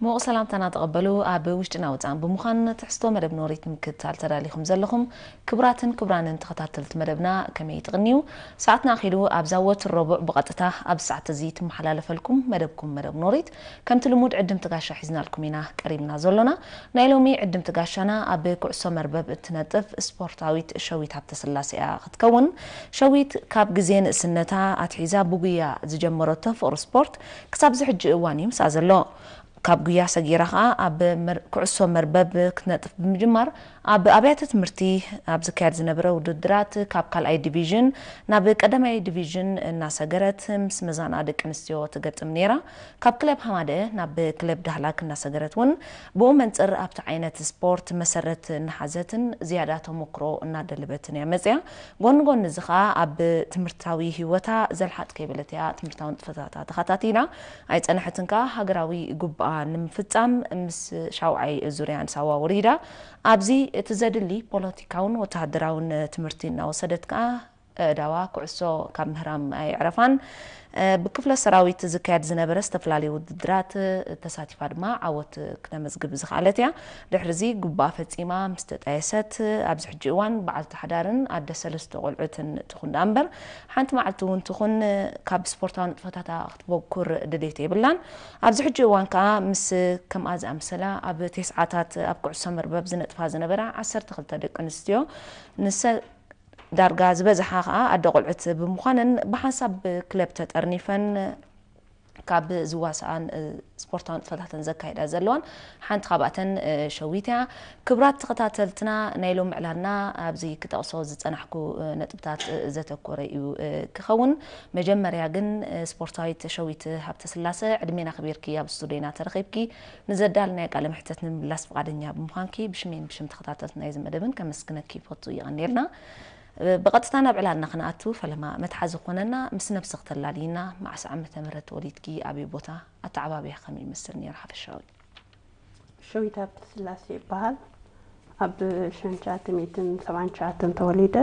ምዉቕ ሰላምታና ተቐበሉ። ኣብ ውሽጥና ወጻእን ብምዃን ትሕዝቶ መደብ ኖሪት ንምክትታል ተዳሊኹም ዘለኹም ክቡራትን ክቡራንን ተኸታተልቲ መደብና ከመይ ትቕንዩ? ሰዓትና ኣኺሉ ኣብዛ ወትር ረቡዕ ብቐጥታ ኣብዚ ሰዓት እዚ ትመሓላለፈልኩም መደብኩም መደብ ኖሪት ከምቲ ልሙድ ዕድምቲ ጋሻ ሒዝናልኩም ኢና ቀሪብና ዘሎና። ናይ ሎሚ ዕድምቲ ጋሻና ኣብ ኩዕሶ መርበብ እትነጥፍ ስፖርታዊት ሸዊት ሃብተስላሴ እያ ክትከውን። ሸዊት ካብ ግዜ ንእስነታ ኣትሒዛ ብጉያ ዝጀመረቶ ፍቕሪ ስፖርት ክሳብ ዝሕጂ እዋን እዩ ምስኣ ዘሎ። ካብ ጉያ ሰጊራ ከኣ ኣብ መር- ኩዕሶ መርበብ ክትነጥፍ ብምጅማር ኣብ ኣብያተ ትምህርቲ ኣብ ዝካየድ ዝነበረ ውድድራት ካብ ካልኣይ ዲቪዥን ናብ ቀዳማይ ዲቪዥን እናሰገረት ምስ መዛና ደቂ ኣንስትዮ ትገጥም ነይራ። ካብ ክለብ ሃማደ ናብ ክለብ ዳህላክ እናሰገረት እውን ብኡ መንጽር ኣብቲ ዓይነት ስፖርት መሰረት እናሓዘትን ዝያዳ ተሞክሮ እናደለበትን እያ መጽያ። ጎኒ ጎኒ እዚ ከኣ ኣብ ትምህርታዊ ህይወታ ዘልሓጥ ከይበለት እያ ትምህርታዊ ንጥፈታታ ተኸታቲላ። ኣይጸንሐትን ከኣ ሃገራዊ ጉባኣ ንምፍጻም ምስ ሻውዓይ ዙርያ ንሳዋ ወሪዳ። ኣብዚ እቲ ዘድሊ ፖለቲካውን ወተሃደራውን ትምህርቲ እናወሰደት ከኣ ኣእዳዋ ኩዕሶ ካብ ምህራም ኣይዕረፋን። ብክፍለ ሰራዊት ዝካየድ ዝነበረ ዝተፈላለዩ ውድድራት ተሳቲፋ ድማ ዓወት ክነመዝግብ ዝኸኣለት እያ። ድሕሪ እዚ ጉባኣ ፈጺማ ምስ ተጣየሰት ኣብዚ ሕጂ እዋን በዓልቲ ሓዳርን ኣደ ሰለስተ ቆልዑትን ትኹን ደኣ እምበር ሓንቲ መዓልቲ እውን ትኹን ካብ ስፖርታዊ ንጥፈታታ ክትበኩር ድሌት የብላን። ኣብዚ ሕጂ እዋን ከኣ ምስ ከምኣ ዝኣመሰላ ኣብ ቴስዓታት ኣብ ኩዕሶ መርበብ ዝነጥፋ ዝነበራ ዓሰርተ ክልተ ደቂ ኣንስትዮ ንሰ ዳርጋ ዝበዝሓ ከኣ ኣደ ቆልዑት ብምዃነን ብሓንሳብ ክለብ ተጠርኒፈን ካብ ዝዋስኣን ስፖርታዊ ንጥፈታተን ዘካይዳ ዘለዋን ሓንቲ ካብኣተን ሸዊት እያ። ክብራት ተኸታተልትና ናይ ሎም ዕላልና ኣብዚ ክጠቕሶ ዝጸናሕኩ ነጥብታት ዘተኮረ እዩ ክኸውን። መጀመርያ ግን ስፖርታዊት ሸዊት ሃብተስላሰ ዕድሜና ክቢርኪ ኣብ ስቱዲዮና ተረኺብኪ ንዘዳልናዮ ቃለ መሕተት ንምምላስ ፍቓደኛ ብምዃንኪ ብሽሜን ብሽም ተኸታተልቲ ናይዚ መደብን ከመስግነኪ ይፈቱ። ይቐንየልና። ብቐጥታ ናብ ዕላልና ክንኣቱ ፈለማ መትሓዚ ክኾነና ምስ ነብስኺ ተላልይና፣ መዓስ ዓመተ ምህረት ተወሊድኪ፣ ኣበይ ቦታ፣ ኣተዓባብያ ከመይ ይመስል ነይሩ ሓፈሻዊ? ሸዊት ሃብተስላሴ ይበሃል። ኣብ ሽሕን ትሽዓተ ሚእትን ሰብዓን ትሽዓተን ተወሊደ።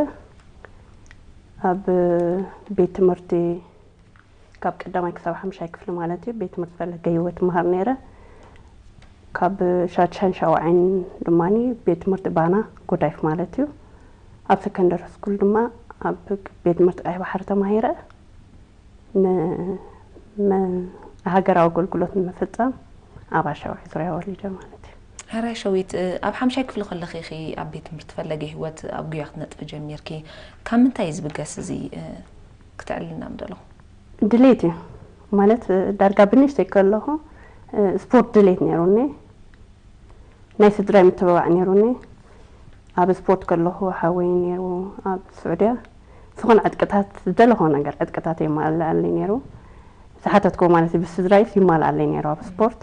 ኣብ ቤት ትምህርቲ ካብ ቀዳማይ ክሳብ ሓምሻይ ክፍሊ ማለት እዩ ቤት ትምህርቲ ፈለገ ህይወት ይመሃር ነይረ። ካብ ሻድሻይን ሻውዓይን ድማ ቤት ትምህርቲ ባና ጎዳይፍ ማለት እዩ። ኣብ ሰከንደሪ ስኩል ድማ ኣብ ቤት ትምህርቲ ቀይ ባሕሪ ተማሂረ። ን- መ- ሃገራዊ ኣገልግሎት ንምፍጻም ኣብ ኣሻውዒ ዙርያ ወሊደ ማለት እዩ። ሕራይ ሸዊት፣ ኣብ ሓምሻይ ክፍሊ ከለኺ ኢኺ ኣብ ቤት ትምህርቲ ፈለገ ህይወት ኣብ ጉያ ክትነጥፊ ጀሚርኪ። ካብ ምንታይ እዩ ዝብገስ እዚ? እ፣ ክተዕልልና ምደለኹ። ድሌት እዩ። ማለት፣ እ፣ ዳርጋ ብንእሽተይ ከለኹ፣ እ፣ ስፖርት ድሌት ነይሩኒ። ናይ ስድራይ ምትብባዕ ነይሩኒ። ኣብ ስፖርት ከለኹ ሓወይ ነይሩ ኣብ ስዑድያ። ዝኾነ ዕጥቅታት፣ ዝደለኹዎ ነገር ዕጥቅታት የማልኣለይ ነይሩ። ዝሓተትኩዎ ማለት እዩ፣ ብስድራይስ ይማልኣለይ ነይሩ ኣብ ስፖርት።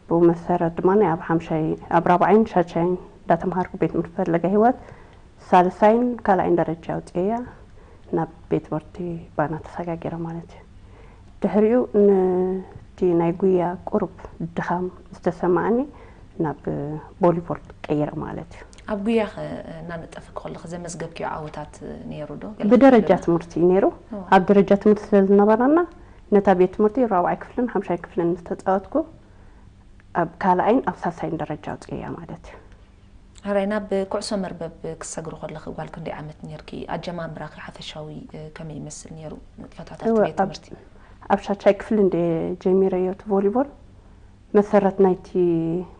ብኡ መሰረት ድማ ኣብ ሓምሻይ፣ ኣብ ራብዓይን ሻድሻይን እንዳተምሃርኩ ቤት ትምህርቲ ፈለገ ህይወት ሳልሳይን ካልኣይን ደረጃ ኣውፅኤያ ናብ ቤት ትምህርቲ ባና ተሰጋጊረ ማለት እዩ። ድሕሪኡ ነቲ ናይ ጉያ ቁሩብ ድኻም ዝተሰማዓኒ ናብ ቮሊቦል ቀይረ ማለት እዩ። ኣብ ጉያ ኸ እናነጠፍኪ ከለኺ ዘመዝገብክዮ ዓወታት ነይሩ ዶ? ገለ ብደረጃ ክትነግርና? ትምህርቲ እዩ ነይሩ። እዎ። ኣብ ደረጃ ትምህርቲ ስለ ዝነበረና ነታ ቤት ትምህርቲ ራብዓይ ክፍልን ሓምሻይ ክፍልን ምስ ተፃወትኩ ኣብ ካልኣይን ኣብ ሳልሳይን ደረጃ ኣውፅኤያ ማለት እዩ። ሕራይ፣ ናብ ኩዕሶ መርበብ ክሰግሪ ከለኺ ጓል ክንደይ ዓመት ነይርኪ? ኣጀማምራኺ ሓፈሻዊ፣ እ፣ ከመይ ይመስል ነይሩ ንጥፈታታት እወ፣ ቤት ኣብ፣ ትምህርቲ? ኣብ ሻድሻይ ክፍሊ እንደ ጀሚረዮ እቲ ቮሊቦል፣ መሰረት ናይቲ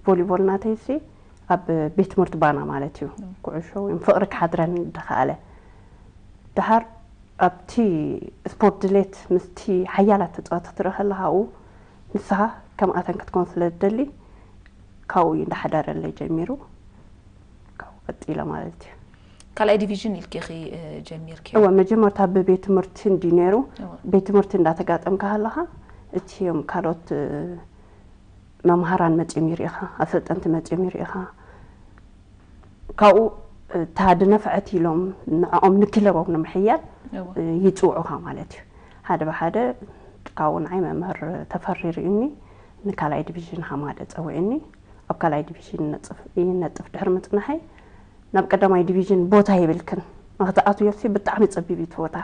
ቮሊቦል ናተይሲ ኣብ ቤት ትምህርቲ ባና ማለት እዩ። እም። ኩዕሾ ወይም ፍቕሪ ክሓድረኒ ዝኸኣለ። ደሓር ኣብቲ ስፖርት ድሌት ምስቲ ሓያላት ተጻወትቲ ትርኢ ከለኻ ኣብኡ ንስኻ ከምኣተን ክትኮን ስለ ዝደሊ ካብኡ እዩ እንዳሓደረለይ ጀሚሩ። ካብኡ ቀጺለ ማለት እዩ። ካልኣይ ዲቪዥን ኢልኪ ኢኺ፣ እ፣ ጀሚርኪ? እወ፣ መጀመርታ ብቤት ትምህርቲ እንዲ ነይሩ። እወ። ቤት ትምህርቲ እንዳተጋጠምካ ከለኻ እቲዮም ካልኦት፣ እ፣ መምሃራን መጺኦም ይርኢኻ፣ ኣሰልጠንቲ መጺኦም ይርኢኻ። ካብኡ እታ ድነፍዐት ኢሎም ንዕኦም ንክለቦም ንምሕያል እወ። ይጽውዑኻ ማለት እዩ። ሓደ ብሓደ ካብኡ ንዓይ መምህር ተፈሪ ርእዩኒ፣ ንካልኣይ ዲቪዥን ሃማደ ጸዊዑኒ። ኣብ ካልኣይ ዲቪዥን ነጽፍ-፣ ይነጥፍ ድሕሪ ምጽናሐይ ናብ ቀዳማይ ዲቪዥን ቦታ የብልክን። ንክትኣትውዮሲ ብጣዕሚ ጸቢብ እዩ እቲ ቦታ።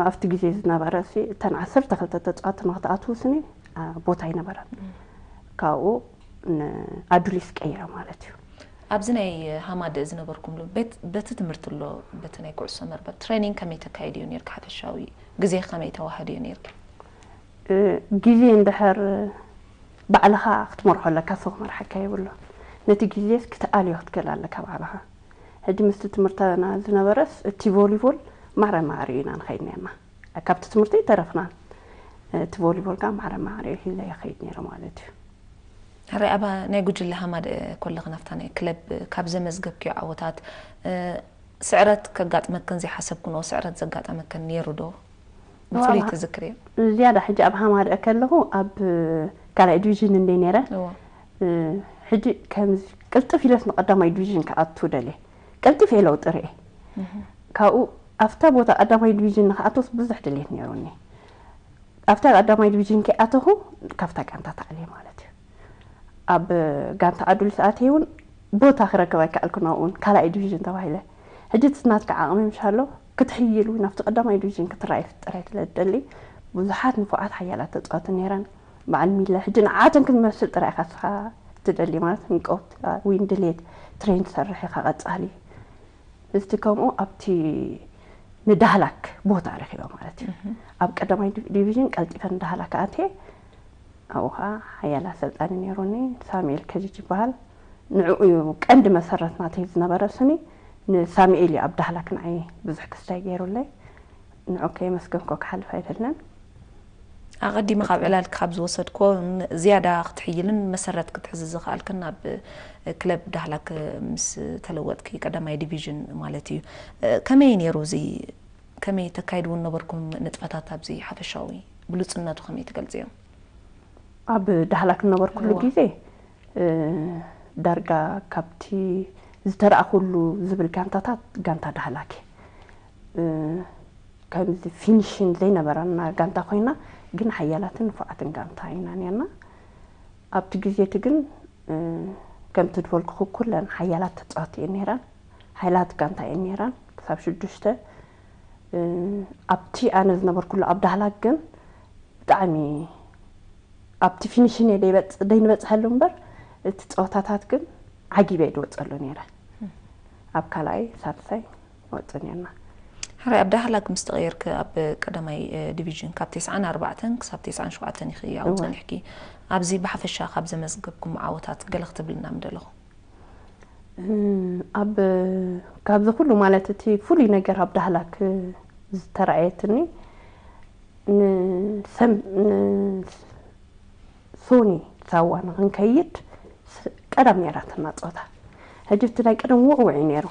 ኣብቲ ግዜ ዝነበረ ሲ እተን ዓሰርተ ክልተ ተጻወትቲ ንክትኣትውስኒ፣ አ፣ ቦታ ኣይነበረን። እም። ካብኡ ንኣዱሊስ ቀይረ ማለት እዩ። ኣብዚ ናይ ሃማደእ ዝነበርኩምሉ ቤት በቲ ትምህርቲ ኣሎ፣ በቲ ናይ ኩዕሶ መርበብ ትሬኒንግ ከመይ ተካይድ እዩ ነርክ? ሓፈሻዊ ግዜ ከመይ ተዋህድ እዩ ነርክ? ግዜ እንድሕር ባዕልኻ ክትመርሖ ኣለካ፣ ሰው ክመርሓካ የብሉ። ነቲ ግዜስ ክትኣልዮ ክትክእል ኣለካ ባዕልኻ። ሕጂ ምስቲ ትምህርትና ዝነበረስ እቲ ቮሊቦል ማዕረ ማዕሪኡ ኢና ንኸይድ ነርና። ካብቲ ትምህርቲ ይተረፍናን እቲ ቮሊቦል ከዓ ማዕረ ማዕሪኡ ሂለ ይኸይድ ነይረ ማለት እዩ። ሕራይ ኣባ ናይ ጉጅለ ሃማደ ኮለኽ ናፍታ ናይ ክለብ ካብ ዘመዝገብክዮ ዓወታት ስዕረት ከጋጥመክን ዘይሓሰብክንኦ ስዕረት ዘጋጠመክን ነይሩ ዶ? ብፍሉይ ትዝክርዮ? ዝያዳ ሕጂ ኣብ ሃማደ ከለኹ ኣብ ካልኣይ ዲቪዥን እንደ ነይረ ሕጂ ከምዚ ቅልጥፍ ኢለስ ንቀዳማይ ዲቪዥን ክኣቱ ደልየ። ቅልጥፍ እየ ለውጢ ርኤ። ካብኡ ኣብታ ቦታ ቀዳማይ ዲቪዥን ንክኣቶስ ብዙሕ ድሌት ነይሩኒ። ኣብታ ቀዳማይ ዲቪዥን ከይኣተኹ ካብታ ጋንታ ተኣልየ ማለት እዩ። ኣብ ጋንታ ኣዱሊስ ኣትየ እውን ቦታ ክረክብ ኣይከኣልኩን። ኣብኡ እውን ካልኣይ ዲቪዥን ተባሂለ። ሕጂ እቲ ናትካ ዓቕሚ ምሻሎ ክትሕይል እውን ኣብቲ ቀዳማይ ዲቪዥን ክትረኣይ ጥራይ ስለ ትደሊ ብዙሓት ንፉዓት ሓያላት ተፃወቲ ነይረን። በዓል ሚለ ሕጂ ንዓተን ክትመስል ጥራይ ኢኻ ንስኻ ትደሊ ማለት ንቀውት ወይ ንድሌት ትሬን ትሰርሕ ኢኻ ቀፃሊ። ምስቲ ከምኡ ኣብቲ ንዳህላክ ቦታ ረኺበ ማለት እዩ። ኣብ ቀዳማይ ዲቪ- ዲቪዥን ቀልጢፈ ንዳህላክ ኣትየ። ኣብኡ ከዓ ሓያል ኣሰልጣኒ ነይሩኒ፣ ሳሙኤል ከጂጅ ይበሃል። ንዕኡ እዩ ቀንዲ መሰረት ናተይ ዝነበረ። ስኒ ንሳሙኤል እዩ ኣብ ዳህላክ ንዓይ ብዙሕ ክስታይ ገይሩለይ። ንዑ ከየመስገንኮ ክሓልፍ ኣይደልን። ኣቐዲመ ካብ ዕላልክ ካብ ዝወሰድኮ ን- ዝያዳ ክትሕይልን መሰረት ክትሕዝ ዝኽኣልክን ናብ ክለብ ዳህላክ ምስ ተለወጥኪ ቀዳማይ ዲቪዥን ማለት እዩ። ከመይ ነይሩ እዚ? ከመይ ተካይድዎ ነበርኩም ንጥፈታት ኣብዚ ሓፈሻዊ ብሉፅነቱ ከመይ ትገልፅዮ? ኣብ ዳህላክ ዝነበርኩሉ እዋ። ግዜ እ፣ ዳርጋ ካብቲ ዝተረኣኹሉ ዝብል ጋንታታት ጋንታ ዳህላክ እዩ። እ፣ ከምዚ ፊኒሽን ዘይነበረና ጋንታ ኮይና ግን ሓያላትን ንፉዓትን ጋንታ ኢና ነርና። ኣብቲ ግዜ እቲ ግን እ፣ ከምቲ ዝበልኩኹ ኩለን ሓያላት ተፃወቲ እየን ነይረን። ሓያላት ጋንታ እየን ነይረን ክሳብ ሽዱሽተ። እ፣ ኣብቲ ኣነ ዝነበርኩሉ ኣብ ዳህላክ ግን ብጣዕሚ ኣብቲ ፊኒሽን እየ ደይበፅ- ደይንበፅሐሉ እምበር እቲ ፀወታታት ግን ዓጊበ እየ ድወፀሉ ነይረ። ኣብ ካልኣይ ሳልሳይ ወፅን እየና። ሕራይ ኣብ ዳህላክ ምስ ተቐየርክ ኣብ ቀዳማይ እ፣ ዲቪዥን ካብ ተስዓን ኣርባዕተን ክሳብ ተስዓን ሸውዓተን ኢኺ ኣብኡ እወ። ፀኒሕኪ። ኣብዚ ብሓፈሻ ካብ ዘመዝገብኩም ዓወታት ገለ ክትብልና ምደለኹ? እም፣ ኣብ ካብዚ ኩሉ ማለት እቲ ፍሉይ ነገር ኣብ ዳህላክ ዝተረኣየትኒ ንሰም ንሶኒ ሳዋ ንክንከይድ ስ- ቀዳም ነይራትና ፀወታ። ሕጂ እቲ ናይ ቀደም ውዕውዕ እዩ ነይሩ።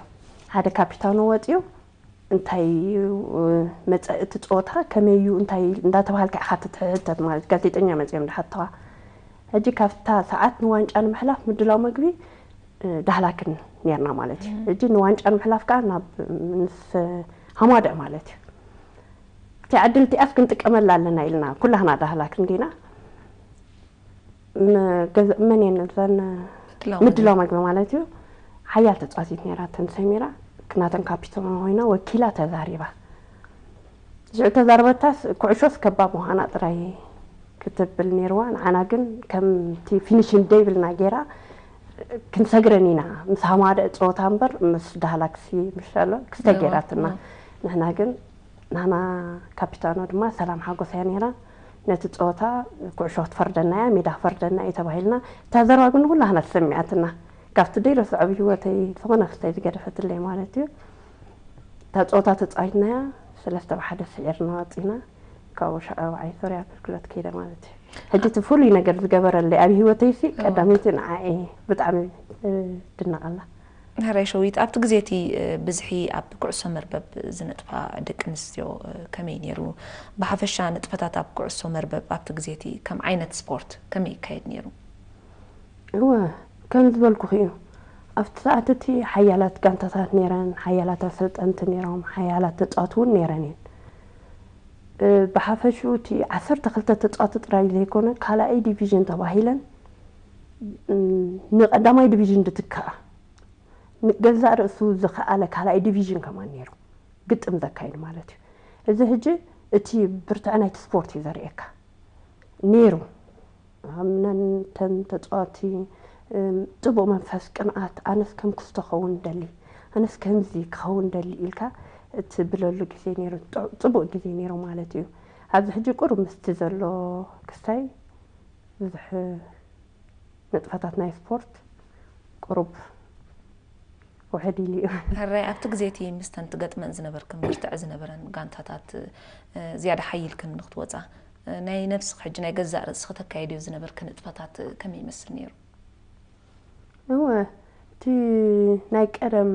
ሓደ ካፒታኖ ወፅዩ እንታይ እዩ መፀ እቲ ፀወታ ከመይ እዩ እንታይ እንዳተባሃልካ ኢኻ ትትሕተት ማለት ጋዜጠኛ መፅዮም ድሓተዋ። ሕጂ ካብታ ሰዓት ንዋንጫ ንምሕላፍ ምድላው መግቢ ዳህላክን ነርና ማለት እዩ። ሕጂ ንዋንጫ ንምሕላፍ ከዓ ናብ ምስ ሃማደእ ማለት እዩ። እቲ ዕድል እቲኣስ ክንጥቀመላ ኣለና ኢልና ኩላህና ዳህላክ እንዲና መን እየን እዘን ምድላው መግቢ ማለት እዩ። ሓያል ተፃዋቲት ነይራተን ሰሚራ ክናተን ካፒተን ኮይና ወኪላ ተዛሪባ። ሽዑ ተዛርበታስ ኩዕሾስ ከባብ ምዃና ጥራይ ክትብል ነይርዋ። ንዓና ግን ከምቲ ፊኒሽን ደይብልና ገይራ ክንሰግረን ኢና ምስ ሃማደ ፀወታ እምበር ምስ ዳህላክሲ ምሻሎ ክስተ ገይራትና። ንሕና ግን ናና ካፒታኖ ድማ ሰላም ሓጎስ እያ ነይራ። ነቲ ፀወታ ኩዕሾ ክትፈርደና እያ፣ ሜዳ ክፈርደና እዩ ተባሂልና። እታ ዘረባ ግን ንኩላህና ተሰሚዓትና። ካብቲ ደይረስዖ ኣብ ህይወተይ ዝኾነ ክስታይ ዝገደፈትለይ ማለት እዩ። እታ ፀወታ ተፃዊትናያ ሰለስተ ብሓደ ስዒርና ወፂና። ካብኡ ሽዑ ብዓይ ሶርያ ኣገልግሎት ከይደ ማለት እዩ። ሕጂ እቲ ፍሉይ ነገር ዝገበረለይ ኣብ ህይወተይ ሲ ቀዳመይቲ ንዓ እየ ብጣዕሚ ድነቐላ። ሕራይ ሸዊት ኣብቲ ግዜ እቲ ብዝሒ ኣብ ኩዕሶ መርበብ ዝነጥፋ ደቂ ኣንስትዮ ከመይ ነይሩ? ብሓፈሻ ንጥፈታት ኣብ ኩዕሶ መርበብ ኣብቲ ግዜ እቲ ከም ዓይነት ስፖርት ከመይ ይካየድ ነይሩ? እወ ከም ዝበልኩኺ እዩ። ኣብቲ ሰዓት እቲ ሓያላት ጋንታታት ነይረን፣ ሓያላት ኣሰልጠንቲ ነይሮም፣ ሓያላት ተፃወቲ እውን ነይረን እየን። ብሓፈሽኡ እቲ ዓሰርተ ክልተ ተፃወቲ ጥራይ ዘይኮነ ካልኣይ ዲቪዥን ተባሂለን ንቀዳማይ ዲቪዥን ዝትክኣ ንገዛእ ርእሱ ዝኸኣለ ካልኣይ ዲቪዥን ከማን ነይሩ ግጥም ዘካይድ ማለት እዩ። እዚ ሕጂ እቲ ብርትዐ ናይቲ ስፖርት እዩ ዘርእየካ ነይሩ። ኣምነን ተን ተጻዋቲ፣ እም፣ ጽቡቕ መንፈስ፣ ቅንኣት፣ ኣነስ ከም ክስቶ ክኸውን ደሊ፣ ኣነስ ከምዚ ክኸውን ደሊ ኢልካ እትብለሉ ግዜ ነይሩ። ጽ-፣ ጽቡቕ ግዜ ነይሩ ማለት እዩ። ኣብዚ ሕጂ ቁሩብ ምስቲ ዘሎ ክስታይ ብዙሕ ንጥፈታት ናይ ስፖርት ቁሩብ ውሕድ ኢሉ እዩ። ሕራይ ኣብቲ ግዜ እቲ ምስተን ትገጥመን ዝነበርክን ብርትዕ ዝነበረን ጋንታታት፣ እ፣ ዝያዳ ሓይልክን ንክትወጻ፣ እ፣ ናይ ነብስኺ ሕጂ ናይ ገዛእ ርእስኺ ተካይድዮ ዝነበርኪ ንጥፈታት፣ እ፣ ከመይ ይመስል ነይሩ? እወ፣ እቲ ናይ ቀደም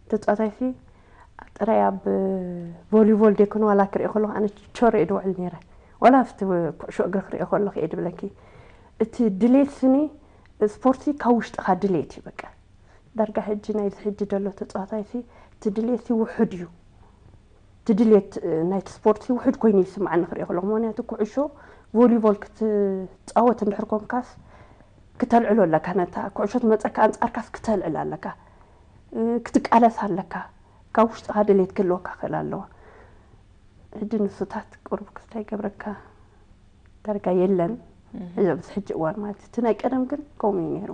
ተጻዋታይሲ ጥራይ ኣብ ቮሊቦል ደይኮነ ዋላ ክሪኦ ከለኹ ኣነ ቾረ እየ ድውዕል ነይረ። ዋላ ኣብቲ ኩዕሾ እግሪ ክሪኦ ከለኹ እየ ድብለኪ። እቲ ድሌት ስኒ ስፖርቲ ካብ ውሽጥኻ ድሌት እዩ በቃ። ዳርጋ ሕጂ ናይዚ ሕጂ ደሎ ተጻዋታይሲ እቲ ድሌትሲ ውሑድ እዩ። እቲ ድሌት፣ እ፣ ናይቲ ስፖርትሲ ውሑድ ኮይኑ ይስምዓኒ ክሪኦ ከለኹ። ምኽንያቱ ኩዕሾ ቮሊቦል ክትጻወት እንድሕር ኮንካስ ክተልዕሎ ኣለካ። ነታ ኩዕሾ ትመጸካ ኣንጻርካስ ክተልዕል ኣለካ። እ፣ ክትቃለስ ኣለካ። ካብ ውሽጥኻ ድሌት ክህልወካ ክእል ኣለዋ። ሕጂ ንሱታት ቁሩብ ክስታይ ገብረካ ዳርጋ የለን። እህ። ሕጂ ኣብዚ ሕጂ እዋን ማለት እዩ። እቲ ናይ ቀደም ግን ከምኡ እዩ ነይሩ።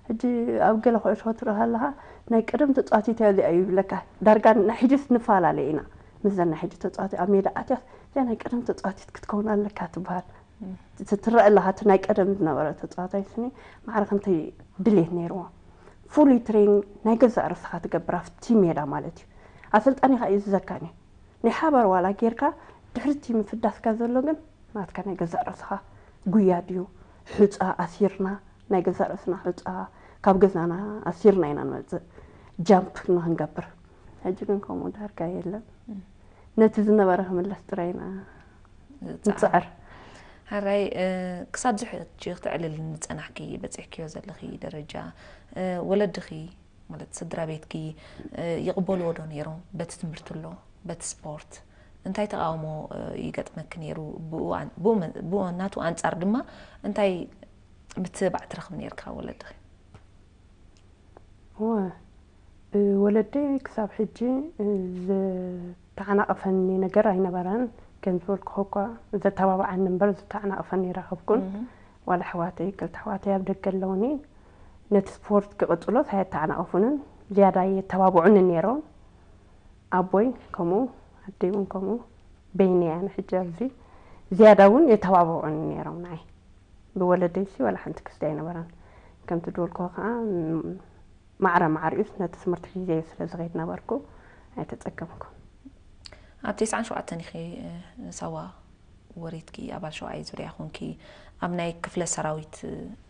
ሕጂ ኣብ ገለ ኩዕሾ ክትርኢ ከለኻ ናይ ቀደም ተጻዋቲት እያ እዚኣ እዩ ይብለካ። ዳርጋ ናይ ሕጂስ ንፈላለ ኢና። ምስዘን ናይ ሕጂ ተጻዋቲ ኣብ ሜዳ ኣትያስ እዚኣ ናይ ቀደም ተጻዋቲት ክትከውን ኣለካ ትበሃል። እህ። እቲ ትረአ ኣለኻ፣ እቲ ናይ ቀደም ዝነበረ ተጻዋታይ ስኒ ማዕረ ከምተይ ድሌት ነይርዎ። ፉሊ ትሬኒንግ ናይ ገዛእ ርእስኻ ትገብር ኣብቲ ሜዳ ማለት እዩ። ኣሰልጣኒኻ እዩ ዝዘካኒ። ናይ ሓባር ዋላ ጌርካ ድሕርቲ ምፍዳስካ ዘሎ ግን ናትካ ናይ ገዛእ ርእስኻ ጉያ ድዩ? ሑጻ ኣሲርና፣ ናይ ገዛእ ርእስና ሑጻ ካብ ገዛና ኣሲርና ኢና ንመጽእ፣ ጃምፕ ንኽንገብር። ሕጂ ግን ከምኡ ዳርጋ የለን። እም። ነቲ ዝነበረ ክምለስ ጥራይ ኢና ንጽዓር። ንጽዓር። ሕራይ፣ እ፣ ክሳብ ዝሕጂ ክትዕልል ንጸናሕኪ በጺሕክዮ ዘለኺ ደረጃ፣ እ፣ ወለድኺ ማለት ስድራ ቤትኪ፣ እ፣ ይቕበልዎ ዶ ነይሮም? በቲ ትምህርቲ ኣሎ፣ በቲ ስፖርት እንታይ ተቓውሞ፣ እ፣ ይገጥመኪ ነይሩ? ብኡ ኣን-፣ ብኡ መ-፣ ብኡ ናቱ ኣንጻር ድማ እንታይ ምትብባዕ ትረኽቢ ነይርካ ወለድኺ? እወ፣ እ፣ ወለደይ ክሳብ ሕጂ፣ እ፣ ዝተዓናቐፈኒ ነገር ኣይነበረን። ከም ዝበልኩ እኳ ዘተባብዓኒ እምበር ዝተዓናቐፈኒ ኣይረኸብኩን። እህ። ዋላ ኣሕዋተይ፣ ክልተ ኣሕዋተይ ኣብ ደገ ኣለውኒ። ነቲ ስፖርት ክቕጽሎስ ኣየተዓናቐፉንን፣ ዝያዳ የተባብዑኒ ነይሮም። ኣቦይ ከምኡ፣ ኣደይ እውን ከምኡ። በይነይ ኣነ ሕጂ ኣብዚ ዝያዳ እውን የተባብዑኒ ነይሮም ንዓይ። ብወለደይሲ ዋላ ሓንቲ ክስቲ ኣይነበረን። ከምቲ ድበልኩ ከዓ፣ ም-፣ ማዕረ ማዕሪኡስ ነቲ ትምህርቲ ሒዘ ስለ ዝኸይድ ነበርኩ፣ ኣይተጸገምኩ። ኣብ ተስዓን ሸውዓተን ኢኺ፣ እ፣ ሳዋ ወሪድኪ፣ ኣባል ሸውዓይ ዙርያ ኮንኪ፣ ኣብ ናይ ክፍለ ሰራዊት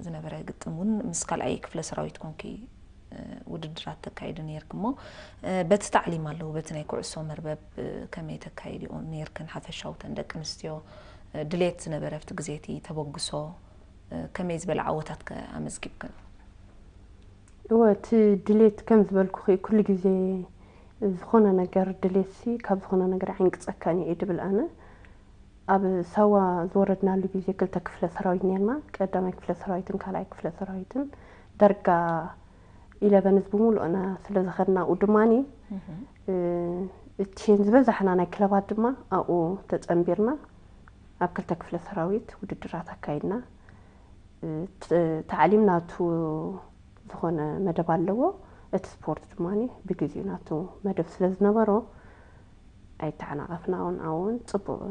ዝነበረ ግጥም እውን ምስ ካልኣይ ክፍለ ሰራዊት ኮንኪ፣ እ፣ ውድድራት ተካይዲ ነይርኪ እሞ፣ እ፣ በቲ ታዕሊም ኣለዉ፣ በቲ ናይ ኩዕሶ መርበብ፣ እ፣ ከመይ ተካይዲኦ ነይርክን? ሓፈሻዊ ተን ደቂ ኣንስትዮ፣ እ፣ ድሌት ዝነበረ ኣብቲ ግዜ እቲ ተበግሶ፣ እ፣ ከመይ ዝበለ ዓወታት ከ ኣመዝጊብክን? እወ፣ እቲ ድሌት ከም ዝበልኩኺ ኩሉ ግዜ ዝኾነ ነገር ድሌትሲ ካብ ዝኾነ ነገር ኣይንቅጸካን እየ ድብል ኣነ። ኣብ ሳዋ ዝወረድናሉ ግዜ ክልተ ክፍለ ሰራዊት ነርና። ቀዳማይ ክፍለ ሰራዊትን ካልኣይ ክፍለ ሰራዊትን ደርጋ ኢለቨንስ ብምሉእና ስለ ዝኸድና፣ ኣብኡ ድማኒ፣ እህ። እ፣ እቲን ዝበዛሕና ናይ ክለባት ድማ ኣብኡ ተጸንቢርና ኣብ ክልተ ክፍለ ሰራዊት ውድድራት ኣካይድና። እ፣ ት-፣ ታዕሊም ናቱ ዝኾነ መደብ ኣለዎ። እቲ ስፖርት ድማኒ ብግዜኡ ናቱ መደብ ስለ ዝነበሮ ኣይተዓናቐፍናውን። ኣብኡ እውን ጽቡቕ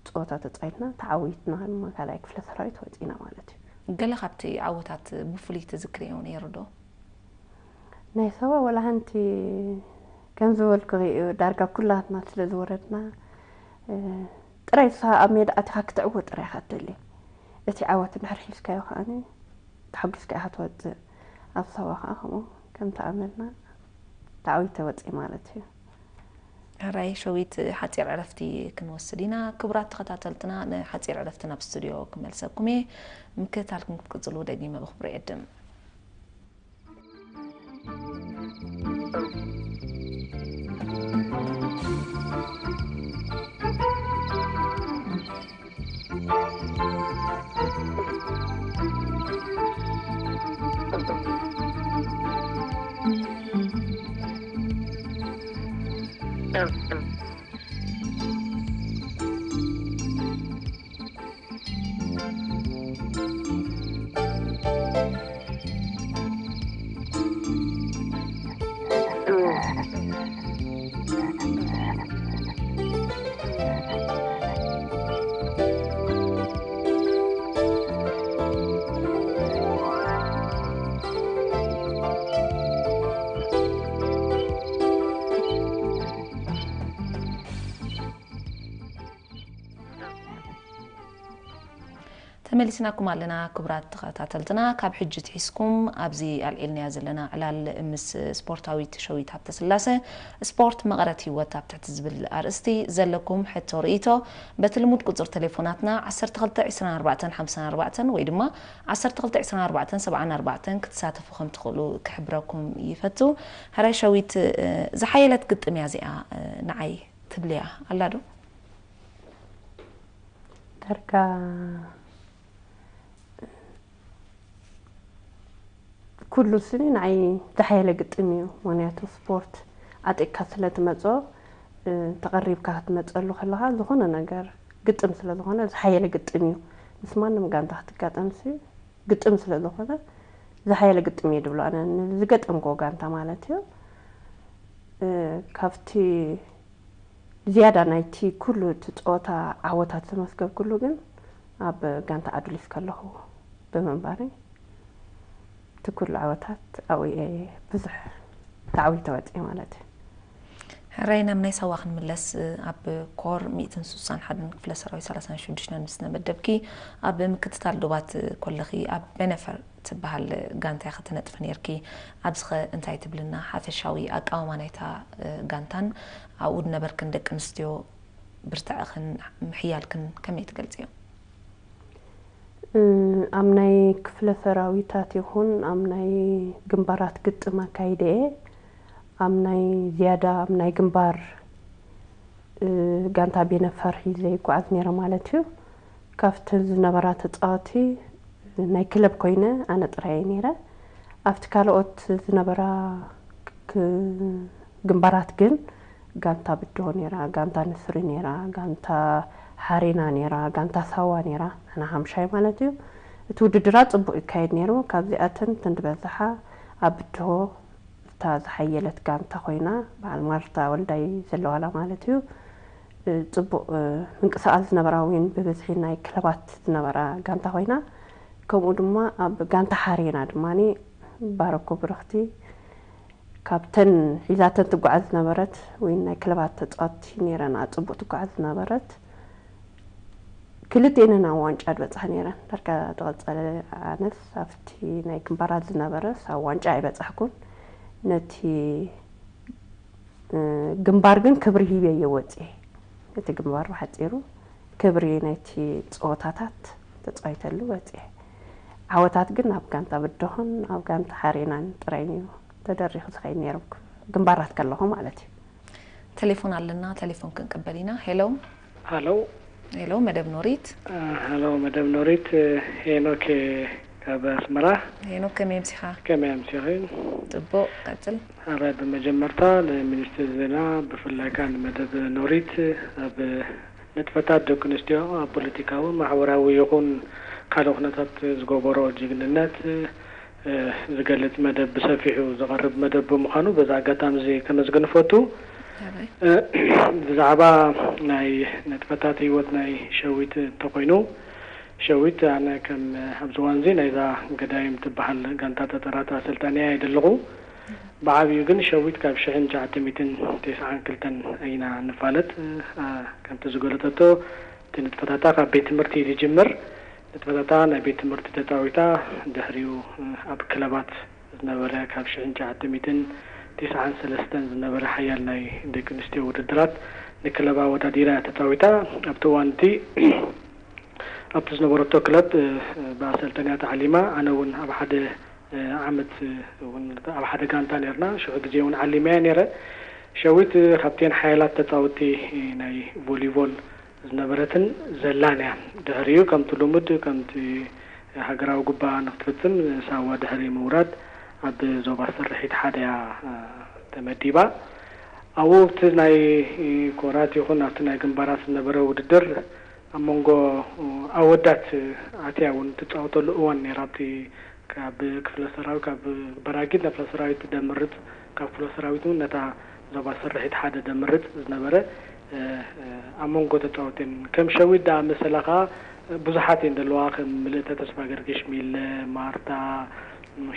ጸወታ ተጻዊትና፣ ተዓዊትና ድማ ካልኣይ ክፍለ ሰራዊት ወጺና ማለት እዩ። ገለ ካብቲ ዓወታት ብፍሉይ ትዝክርዮ ነይሩ ዶ? ናይ ሰባ ወላ ሓንቲ ከም ዝበልኩኺ እዩ፣ ዳርጋ ኩላትና ስለ ዝወረድና፣ እ፣ ጥራይ ንስኻ ኣብ ሜዳ ኣቲኻ ክትዕወት ጥራይ ኢኻ ትደሊ። እቲ ዓወት እንድሕር ሒዝካዮ ከኣኒ ተሓጒስካ ኢኻ ትወጽእ። ኣብ ሰባ ከኣ ከምኡ ከም ተኣመልና ተዓዊተ ወጺእ ማለት እዩ። ሕራይ ሸዊት ሓጺር ዕረፍቲ ክንወስድ ኢና። ክቡራት ተኸታተልትና ንሓጺር ዕረፍቲ ናብ ስቱድዮ ክመልሰኩም እየ። ምክትታልኩም ክትቅጽሉ ደጊመ ብኽብሪ እዕድም። ተመሊስናኩም ኣለና ክቡራት ተኸታተልትና። ካብ ሕጂ ትሒዝኩም ኣብዚ ኣልዒልናያ ዘለና ዕላል ምስ ስፖርታዊት ሸዊት ሃብተስላሰ፣ ስፖርት መቐረት ህይወት ኣብ ትሕቲ ዝብል ኣርእስቲ ዘለኩም ሕቶ ርእይቶ በቲ ልሙድ ቁጽሪ ቴሌፎናትና ዓሰርተ ክልተ ዕስራን ኣርባዕተን ሓምሳን ኣርባዕተን ወይ ድማ ዓሰርተ ክልተ ዕስራን ኣርባዕተን ሰብዓን ኣርባዕተን ክትሳተፉ ከም ትኽእሉ ክሕብረኩም ይፈቱ። ሕራይ ሸዊት፣ ዝሓየለት ግጥም እያ እዚኣ፣ ንዓይ ትብልያ ኣላ ዶ? ዳርጋ ኩሉ ስኒ ንዓይ ዝሓየለ ግጥም እዩ። ምክንያቱ ስፖርት ዓጢቕካ ስለ ትመጾ፣ ተቐሪብካ ክትመጸሉ ከለኻ ዝኾነ ነገር ግጥም ስለ ዝኾነ ዝሓየለ ግጥም እዩ። ምስ ማንም ጋንታ ክትጋጠምሲ ግጥም ስለ ዝኾነ ዝሓየለ ግጥም እየ ድብሎ ኣነ ንዝገጠምክዎ ጋንታ ማለት እዩ። ካብቲ ዝያዳ ናይቲ ኩሉ እቲ ጸወታ ዓወታት ዘመስገብኩሉ ግን ኣብ ጋንታ ኣዱሊስ ከለኹ ብምንባረይ እቲ ኩሉ ዓወታት ኣብኡ እየ ብዙሕ ተዓዊተ ወፅየ ማለት እዩ። ሕራይ ናብ ናይ ሳዋ ክንምለስ፣ ኣብ ኮር ሚእትን ስሳን ሓደን ክፍለ ሰራዊት ሰላሳን ሽዱሽተን ምስ ተመደብኪ ኣብ ምክትታል ዶባት ኮለኺ ኣብ ቤነፈር ትበሃል ጋንታ ኢኺ ትነጥፊ ነይርኪ። ኣብዚኸ እንታይ ትብልና? ሓፈሻዊ ኣቃውማ ናይታ ጋንታን ኣብኡ ዝነበርክን ደቂ ኣንስትዮ ብርትዐኽን ምሕያልክን ከመይ ትገልጽዮ? ኣብ ናይ ክፍለ ሰራዊታት ይኹን ኣብ ናይ ግንባራት ግጥም ኣካይደ እየ። ኣብ ናይ ዝያዳ ኣብ ናይ ግንባር ጋንታ ቤነፈር ሒዘ ይጓዓዝ ነይረ ማለት እዩ። ካብተን ዝነበራ ተፃወቲ ናይ ክለብ ኮይነ ኣነ ጥራይ እየ ነይረ። ኣብቲ ካልኦት ዝነበራ ግንባራት ግን ጋንታ ብድሆ ነይራ፣ ጋንታ ንስሪ ነይራ፣ ጋንታ ሓሬና ነይራ፣ ጋንታ ሳዋ ነይራ፣ ኣና ሓምሻይ ማለት እዩ። እቲ ውድድራት ፅቡቅ ይካየድ ነይሩ። ካብዚኣተን ተን ዝበዝሓ ኣብ ብድሆ እታ ዝሓየለት ጋንታ ኮይና በዓል ማርታ ወልዳይ ዘለዋላ ማለት እዩ። ፅቡቅ ምንቅስቃስ ዝነበራ እውን ብብዝሒ ናይ ክለባት ዝነበራ ጋንታ ኮይና ከምኡ ድማ ኣብ ጋንታ ሓሬና ድማ ባረኮ ብርኽቲ ካብተን ሒዛተን ትጓዓዝ ዝነበረት ወይ ናይ ክለባት ተፃወቲ ነይረን ኣብ ፅቡቅ ትጓዓዝ ዝነበረት ክልቴንን ኣብ ዋንጫ ዝበፅሐ ነይረን። ዳርጋ ዝቐፀለ ኣነስ ኣብቲ ናይ ግንባራት ዝነበረስ ኣብ ዋንጫ ኣይበፃሕኩን። ነቲ ግንባር ግን ክብሪ ሂበዮ ወፅኤ። ነቲ ግንባር ብሓፂሩ ክብሪ ናይቲ ፀወታታት ተፃዊተሉ ወፅኤ። ዓወታት ግን ኣብ ጋንታ ብድሆን ኣብ ጋንታ ሓሬናን ጥራይ እዩ ተደሪኹ ዝኸይድ ነይሩ፣ ግንባራት ከለኹ ማለት እዩ። ቴሌፎን ኣለና፣ ቴሌፎን ክንቅበል ኢና። ሄሎ። ሃሎ። ሄሎ፣ መደብ ኖሪት። ሃሎ፣ መደብ ኖሪት። ሄኖክ ካብ ኣስመራ። ሄኖክ፣ ከመይ ኣምሲኻ? ከመይ ኣምሲኺ? ጽቡቕ፣ ቀጽል። ኣረ፣ ብመጀመርታ ንሚኒስትሪ ዜና፣ ብፍላይ ከኣ ንመደብ ኖሪት ኣብ ንጥፈታት ደቂ ኣንስትዮ ኣብ ፖለቲካዊ፣ ማሕበራዊ ይኹን ካልእ ኩነታት ዝገበሮ ጅግንነት ዝገልጽ መደብ ብሰፊሑ ዝቐርብ መደብ ብምዃኑ በዚ ኣጋጣሚ እዚ ከመስግን እፈቱ። ብዛዕባ ናይ ንጥፈታት ህይወት ናይ ሸዊት እንተኾይኑ፣ ሸዊት ኣነ ከም ኣብዚ እዋን እዚ ናይዛ ገዳይም ትበሃል ጋንታ ጠጠራት ኣሰልጣኒያ እየ ዘለኹ። ብዓብዩ ግን ሸዊት ካብ ሽሕን ትሽዓተ ሚእትን ተስዓን ክልተን ኢና ንፋለጥ። ከምቲ ዝገለጸቶ እቲ ንጥፈታታ ካብ ቤት ትምህርቲ እዩ ዝጅምር። ንጥፈታታ ናይ ቤት ትምህርቲ ተጻዊታ ድሕሪኡ ኣብ ክለባት ዝነበረ ካብ ሽሕን ትሽዓተ ሚእትን ተስዓን ሰለስተን ዝነበረ ሓያል ናይ ደቂ ኣንስትዮ ውድድራት ንክለባ ኣወዳዲራ እያ ተጻዊታ። ኣብቲ እዋን እቲ ኣብቲ ዝነበረቶ ክለብ ብኣሰልጠንያ ተዓሊማ፣ ኣነ እውን ኣብ ሓደ ዓመት እውን ኣብ ሓደ ጋንታ ነርና። ሽዑ ግዜ እውን ዓሊመያ ነረ። ሸዊት ካብተን ሓያላት ተጻወቲ ናይ ቮሊቮል ዝነበረትን ዘላን እያ። ድሕሪኡ ከምቲ ልሙድ ከምቲ ሃገራዊ ጉባ ንክትፍጽም ሳዋ ድሕሪ ምውራድ ኣብ ዞባ ስርሒት ሓደ እያ ተመዲባ። ኣብኡ ኣብቲ ናይ ኮራት ይኹን ኣብቲ ናይ ግንባራት ዝነበረ ውድድር ኣብ መንጎ ኣወዳት ኣትያ እውን ትፃወተሉ እዋን ነይራ። ኣብቲ ካብ ክፍለ ሰራዊት ካብ በራጊድ ናብ ክፍለ ሰራዊት ደምርፅ ካብ ክፍለ ሰራዊት እውን ነታ ዞባ ስርሒት ሓደ ደምርፅ ዝነበረ ኣብ መንጎ ተፃወትን ከም ሸዊት ደኣ መሰላ ከዓ ብዙሓት እየን ዘለዋ ከም ምልእተ ተስፋ ገርግሽ ሚለ ማርታ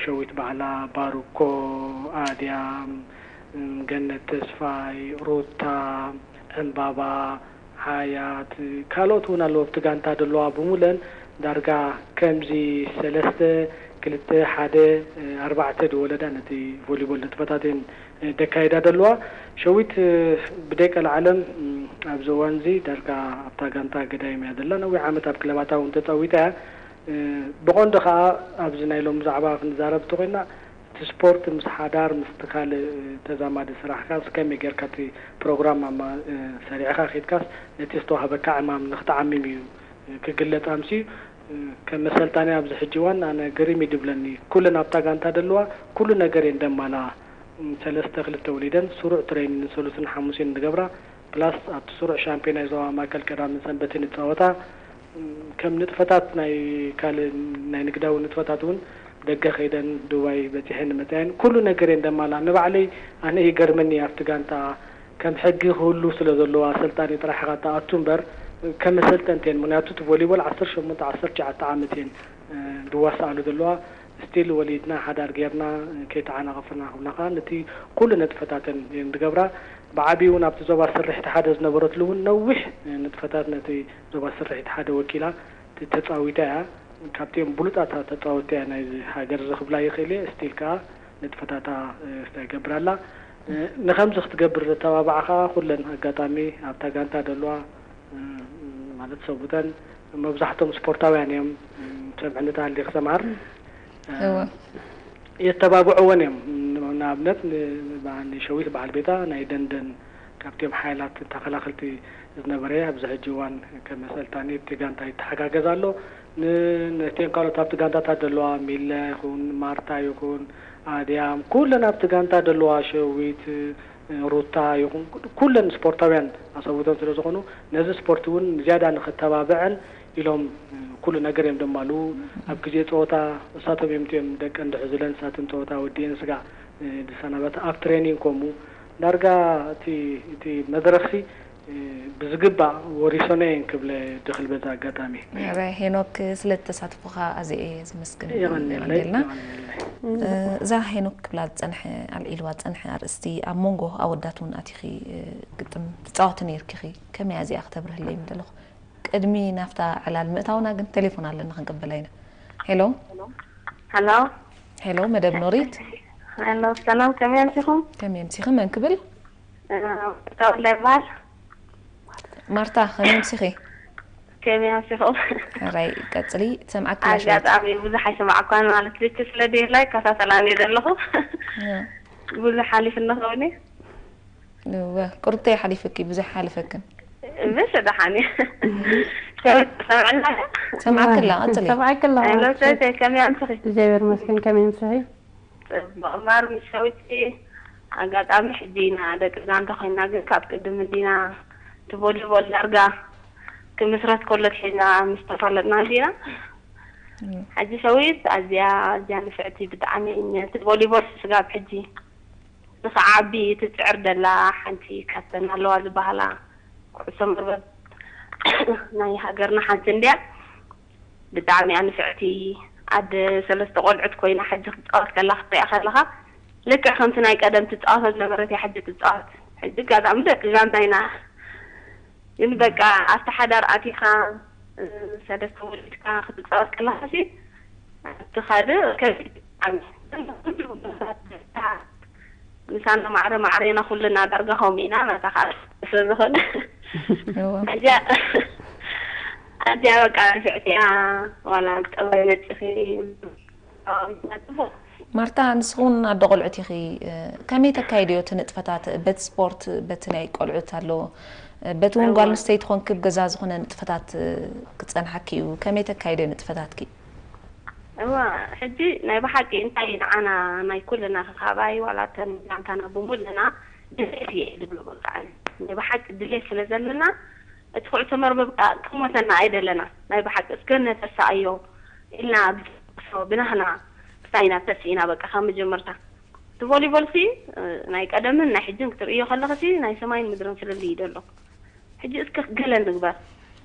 ሸዊት ባዕላ ባርኮ ኣድያም ገነት ተስፋይ ሩታ ዕምባባ ሓያት ካልኦት እውን ኣለዎ ኣብቲ ጋንታ ዘለዋ ብሙለን ዳርጋ ከምዚ ሰለስተ፣ ክልተ፣ ሓደ፣ ኣርባዕተ ዝወለዳ ነቲ ቮሊቦል ንጥፈታት እየን ደካይዳ ደለዋ። ሸዊት ብደይ ቀልዓለም ኣብዚ እዋን እዚ ዳርጋ ኣብታ ጋንታ ገዳይም እያ ዘላ። ነዊሕ ዓመት ኣብ ክለባታ እውን ተፃዊታ እያ። ብቐንዱ ከዓ ኣብዚ ናይ ሎሚ ዛዕባ ክንዛረብ እንተኮይና እቲ ስፖርት ምስ ሓዳር ምስቲ ካልእ ተዛማዲ ስራሕካስ ከመይ ጌርካ እቲ ፕሮግራም ኣማ ሰሪዕኻ ኬድካስ ነቲ ዝተዋህበካ ዕማም ንክትዓምም እዩ ክግለጽ ኣምስዩ። ከም መሰልጣኒ ኣብዚ ሕጂ እዋን ኣነ ግርም እዩ ድብለኒ። ኩለን ኣብታ ጋንታ ደለዋ ኩሉ ነገር እየን ደማላ። ሰለስተ ክልተ ውሊደን ስሩዕ ትሬኒን ሰሉስን ሓሙሴን ዝገብራ ፕላስ ኣብቲ ስሩዕ ሻምፒዮና ዞባ ማእከል ቀዳምን ሰንበትን ይጻወታ። ከም ንጥፈታት ናይ ካልእ ናይ ንግዳዊ ንጥፈታት እውን ደገ ከይደን ዱባይ በጺሐን መጻየን ኩሉ ነገር እየን ደማላ። ንባዕለይ ኣነ ይገርመኒ ኣብቲ ጋንታ ከም ሕጊ ክህሉ ስለ ዘለዎ ኣሰልጣኒ ጥራሕ ኢኻ ትኣቱ እምበር ከም መሰልጠንቲ እየን። ምክንያቱ እቲ ቮሊቦል ዓሰርተ ሸሞንተ ዓሰርተ ትሽዓተ ዓመት እየን ድዋሳኣሉ ዘለዋ። ስቲል ወሊድና ሓዳር ጌርና ከይተዓናቐፍና ክብላ ከዓ ነቲ ኩሉ ነጥፈታተን እየን ዝገብራ። ብዓብዩ እውን ኣብቲ ዞባ ስርሒት ሓደ ዝነበረትሉ እውን ነዊሕ ንጥፈታት ነቲ ዞባ ስርሒት ሓደ ወኪላ ተፃዊታ እያ። ካብቲኦም ብሉፃት ተፃወትቲ እያ ናይዚ ሃገር እዚ ክብላ ይኽእል እየ። ስቲል ከዓ ንጥፈታታ ይገብር ኣላ። ንከምዚ ክትገብር ዘተባብዓ ከዓ ኩለን ኣጋጣሚ ኣብታ ጋንታ ደለዋ ማለት ሰቡተን መብዛሕቶም ስፖርታውያን እዮም። ሰምዕኒ ተሃልዩ ክሰምዓር እወ። የተባብዕወን እዮም። ንኣብነት ንሸዊት በዓል ቤታ ናይ ደንደን ካብቲኦም ሓይላት ተኸላኸልቲ ዝነበረ ኣብዚ ሕጂ እዋን ከም መሰልጣኒ እቲ ጋንታ ይተሓጋገዝ ኣሎ። ነቲን ካልኦት ኣብቲ ጋንታታት ዘለዋ ሚለ ይኹን ማርታ ይኹን ኣድያም ኩለን ኣብቲ ጋንታ ዘለዋ ሸዊት ሩታ ይኹን ኩለን ስፖርታውያን ኣሰቡተን ስለ ዝኾኑ ነዚ ስፖርት እውን ዝያዳ ንክተባብዐን ኢሎም ኩሉ ነገር እዮም ደማሉ። ኣብ ግዜ ፀወታ እሳቶም እዮም እቲኦም ደቀን ድሕዙለን እሳትን ፀወታ ወዲኤን ስጋዕ ዝሰናበት ኣብ ትሬኒንግ ኮሙ ዳርጋ እቲ እቲ መድረኽሲ ብዝግባእ ወሪሶነ እየን ክብለ ድኽል በዛ ኣጋጣሚ። ሕራይ ሄኖክ ስለ ተሳትፎኻ ኣዝየ እየ ዘመስግን። የቐንየለይ የቐንየለይ። እዛ ሄኖክ ክብላ ዝጸንሐ ኣልዒልዋ ዝጸንሐ ኣርእስቲ ኣብ መንጎ ኣወዳት እውን ኣቲኺ ግጥም ትጻወቲ ነይርኪ ኢኺ ከመይ እያ እዚኣ ክተብርህለይ ምደለኹ። ቅድሚ ናብታ ዕላል ምእታውና ግን ቴሌፎን ኣለና ክንቅበላ ኢና። ሄሎ። ሄሎ። ሄሎ መደብ ኖሪት። ሄሎ ሰላም ከመይ ኣምሲኹም? ከመይ ኣምሲኺ መን ክብል? ተወልደ ይበሃል። ማርታ ከመይ ኣምሲኺ? ከመይ ኣምሲኹም? ሕራይ ቀጽሊ ትሰምዓኪ እያ ሸዊት። ኣጋጣሚ ብዙሕ ኣይሰማዕኳን ማለት ልክ ስለ ድየላ ይከታተላ እየ ዘለኹ። ብዙሕ ሓሊፉ እንኸውን እዩ። እወ ቁርብተይ ሓሊፍኪ ብዙሕ ሓልፈክን። ብስ ደሓን እዩ። ሸዊት ትሰምዕና ድያ? ሰምዓኪ ኣላ ቀጽሊ። ሰምዓኪ ኣለኹ። ሄሎ ሸዊተይ ከመይ ኣምስኺ? እግዚኣብሔር ይመስገን ከመይ ኣምስኺ? ጽቡቕ እምበር ምስ ሸዊት ኣጋጣሚ ሕጂ ኢና ደቂ ዛንታ ኮይና ግን ካብ ቅድም እንዲና እቲ ቮሊቦል ዳርጋ ክምስረት ከሎ ኣትሒዝና ምስ ተፋለጥና እንዲና ሕጂ ሸዊት ኣዝያ ኣዝያ ንፍዕቲ ብጣዕሚ ነቲ ቮሊቦል ስጋብ ሕጂ ንኽዓቢ ትጽዕር ደላ ሓንቲ ካብተን ኣለዋ ዝበሃላ ኩዕሶ መርበብ ናይ ሃገርና ሓንቲ እንድያ። ብጣዕሚ እያ ንፍዕቲ ኣደ ሰለስተ ቆልዑት ኮይና ሕጂ ክትፃወት ከላ ክትሪኣ ከለኻ ልክዕ ከምቲ ናይ ቀደም ትፃወቶ ዝነበረት እያ ሕጂ ትፃወት። ሕጂ ኣጋጣሚ ደቂ ጋንታ ኢና ግን በቃ ኣብቲ ሓዳር ኣቲኻ ሰለስተ ወሊድካ ክትፃወት ከለኻ ሲ እቲ ካልእ ከቢድ ብጣዕሚ ምሳና ማዕረ ማዕረ ኢና ኩልና ዳርጋ ከምኡ ኢና ናታ ከዓ ስለዝኾነ እዚኣ እዚኣ በቃ ንፍዕቲ እያ ዋላ ጠባይ መፅኺ ማርታ ንስኺ እውን ኣደ ቆልዑት ኢኺ ከመይ ተካይድዮ እቲ ንጥፈታት በቲ ስፖርት በቲ ናይ ቆልዑት ኣሎ በቲ እውን ጓል ኣንስተይቲ ኮንኪ ኣብ ገዛ ዝኾነ ንጥፈታት ክፀንሓኪ እዩ ከመይ ተካይድዮ ንጥፈታትኪ እዋ ሕጂ ናይ ብሓቂ እንታይ ንዓና ናይ ኩልና ከካባይ ዋላ እተን ዛንታና ብሙልና ድሌት እየ ዝብሎ በቃ ናይ ብሓቂ ድሌት ስለ ዘለና እቲ ኩዕሶ መርበብ ክሞተና ኣይደለና ናይ ብሓቂ እስከ ነተሳእዮ ኢልና ብናህና ክሳይና ተስኢና በቃ ካብ መጀመርታ እቲ ቮሊቦል ሲ ናይ ቀደምን ናይ ሕጅን ክትርእዮ ከለኺ ሲ ናይ ሰማይን ምድርን ፍልልይ እዩ ዘሎ ሕጂ እስከ ገለ ንግበር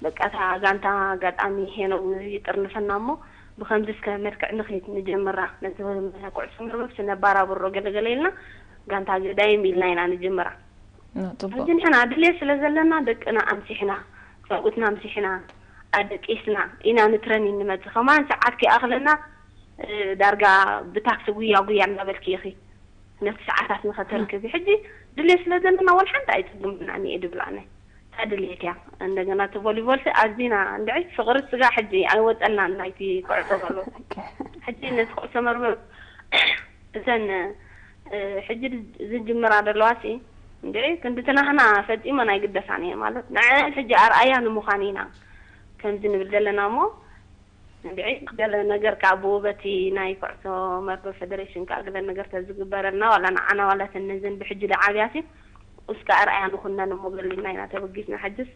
በቃ እታ ጋንታ ኣጋጣሚ ሄኖ ይጥርንፈና እሞ ብከምዚ እስከ መልክዕ ንኺድ ንጀምራ ነቲ ኩዕሶ መርበብ ሲ ነባራብሮ ገለ ገለ ኢልና ጋንታ ገዳይም ኢልና ኢና ንጅምራ ሕጂ ንሕና ድልየት ስለ ዘለና ደቅና ኣምሲሕና ሰብኡትና ኣምሲሕና ኣደቂስና ኢና ንትረኒን ንመጽእ። ከማን ሰዓት ከይኣኽለና፣ እ፣ ዳርጋ ብታክሲ ጉያ ጉያ እናበልኪ ኢኺ ነቲ ሰዓታት ንኸተርክቢ። ሕጂ ድሌት ስለ ዘለና ወላ ሓንቲ ኣይጽግምና እኒኤ ድብል ኣነ። እታ ድሌት እያ። እንደገና እቲ ቮሊቦል ሲ ኣዚና እንድዒ ፍቕሪ ስጋ ሕጂ ኣይወጸልናን ናይቲ ኩዕሶ መርበብ። ሕጂ ነቲ ኩዕሶ መርበብ እተን፣ እ፣ ሕጂ ዝጅምራ ዘለዋ ሲ እንድዒ ክንዲ ትናህና ፈጺመን ኣይግደሳን እየ ማለት ንዐን ሕጂ ኣርኣያ ንምዃን ኢና ከምዚ ንብል ዘለና እሞ እንድዒ ገለ ነገር ከዓ ብኡ በቲ ናይ ኩዕሶ መርበብ ፌደሬሽን ከዓ ገለ ነገር ተዝግበረልና ዋላ ንዓና ዋላ ተነዘን ብሕጂ ዝዓብያ ሲ እስከ ኣርኣያ ንኹነን እሞ ገሊና ኢና ተበጊስና። ሕጅስ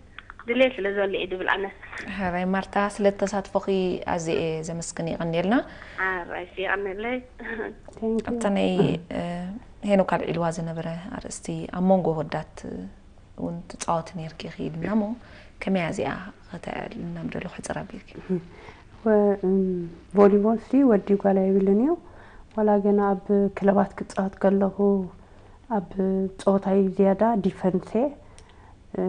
ድሌት ስለ ዘሎ እዩ ድብል ኣነስ። ሕራይ ማርታ፣ ስለ ተሳትፎኺ ኣዝየ እየ ዘመስግን። ይቐንየልና። ሕራይ ሲ ይቐንየለይ። ኣብታ ናይ፣ እ፣ ሄኖክ ኣልዒልዋ ዝነበረ ኣርእስቲ ኣብ መንጎ ወዳት እውን ትጻወቲ ነርኪ ኢኺ ኢልና እሞ ከመይ እዚኣ ከተዕልና ምደለኹ ሕጽር ኣቢልኪ። ወ-፣ እም፣ ቮሊቦል ሲ ወዲ ጓል ኣይብልን እዩ። ዋላ ገና ኣብ ክለባት ክጻወት ከለኹ ኣብ ጾታይ ዝያዳ ዲፈንስ እየ። እ፣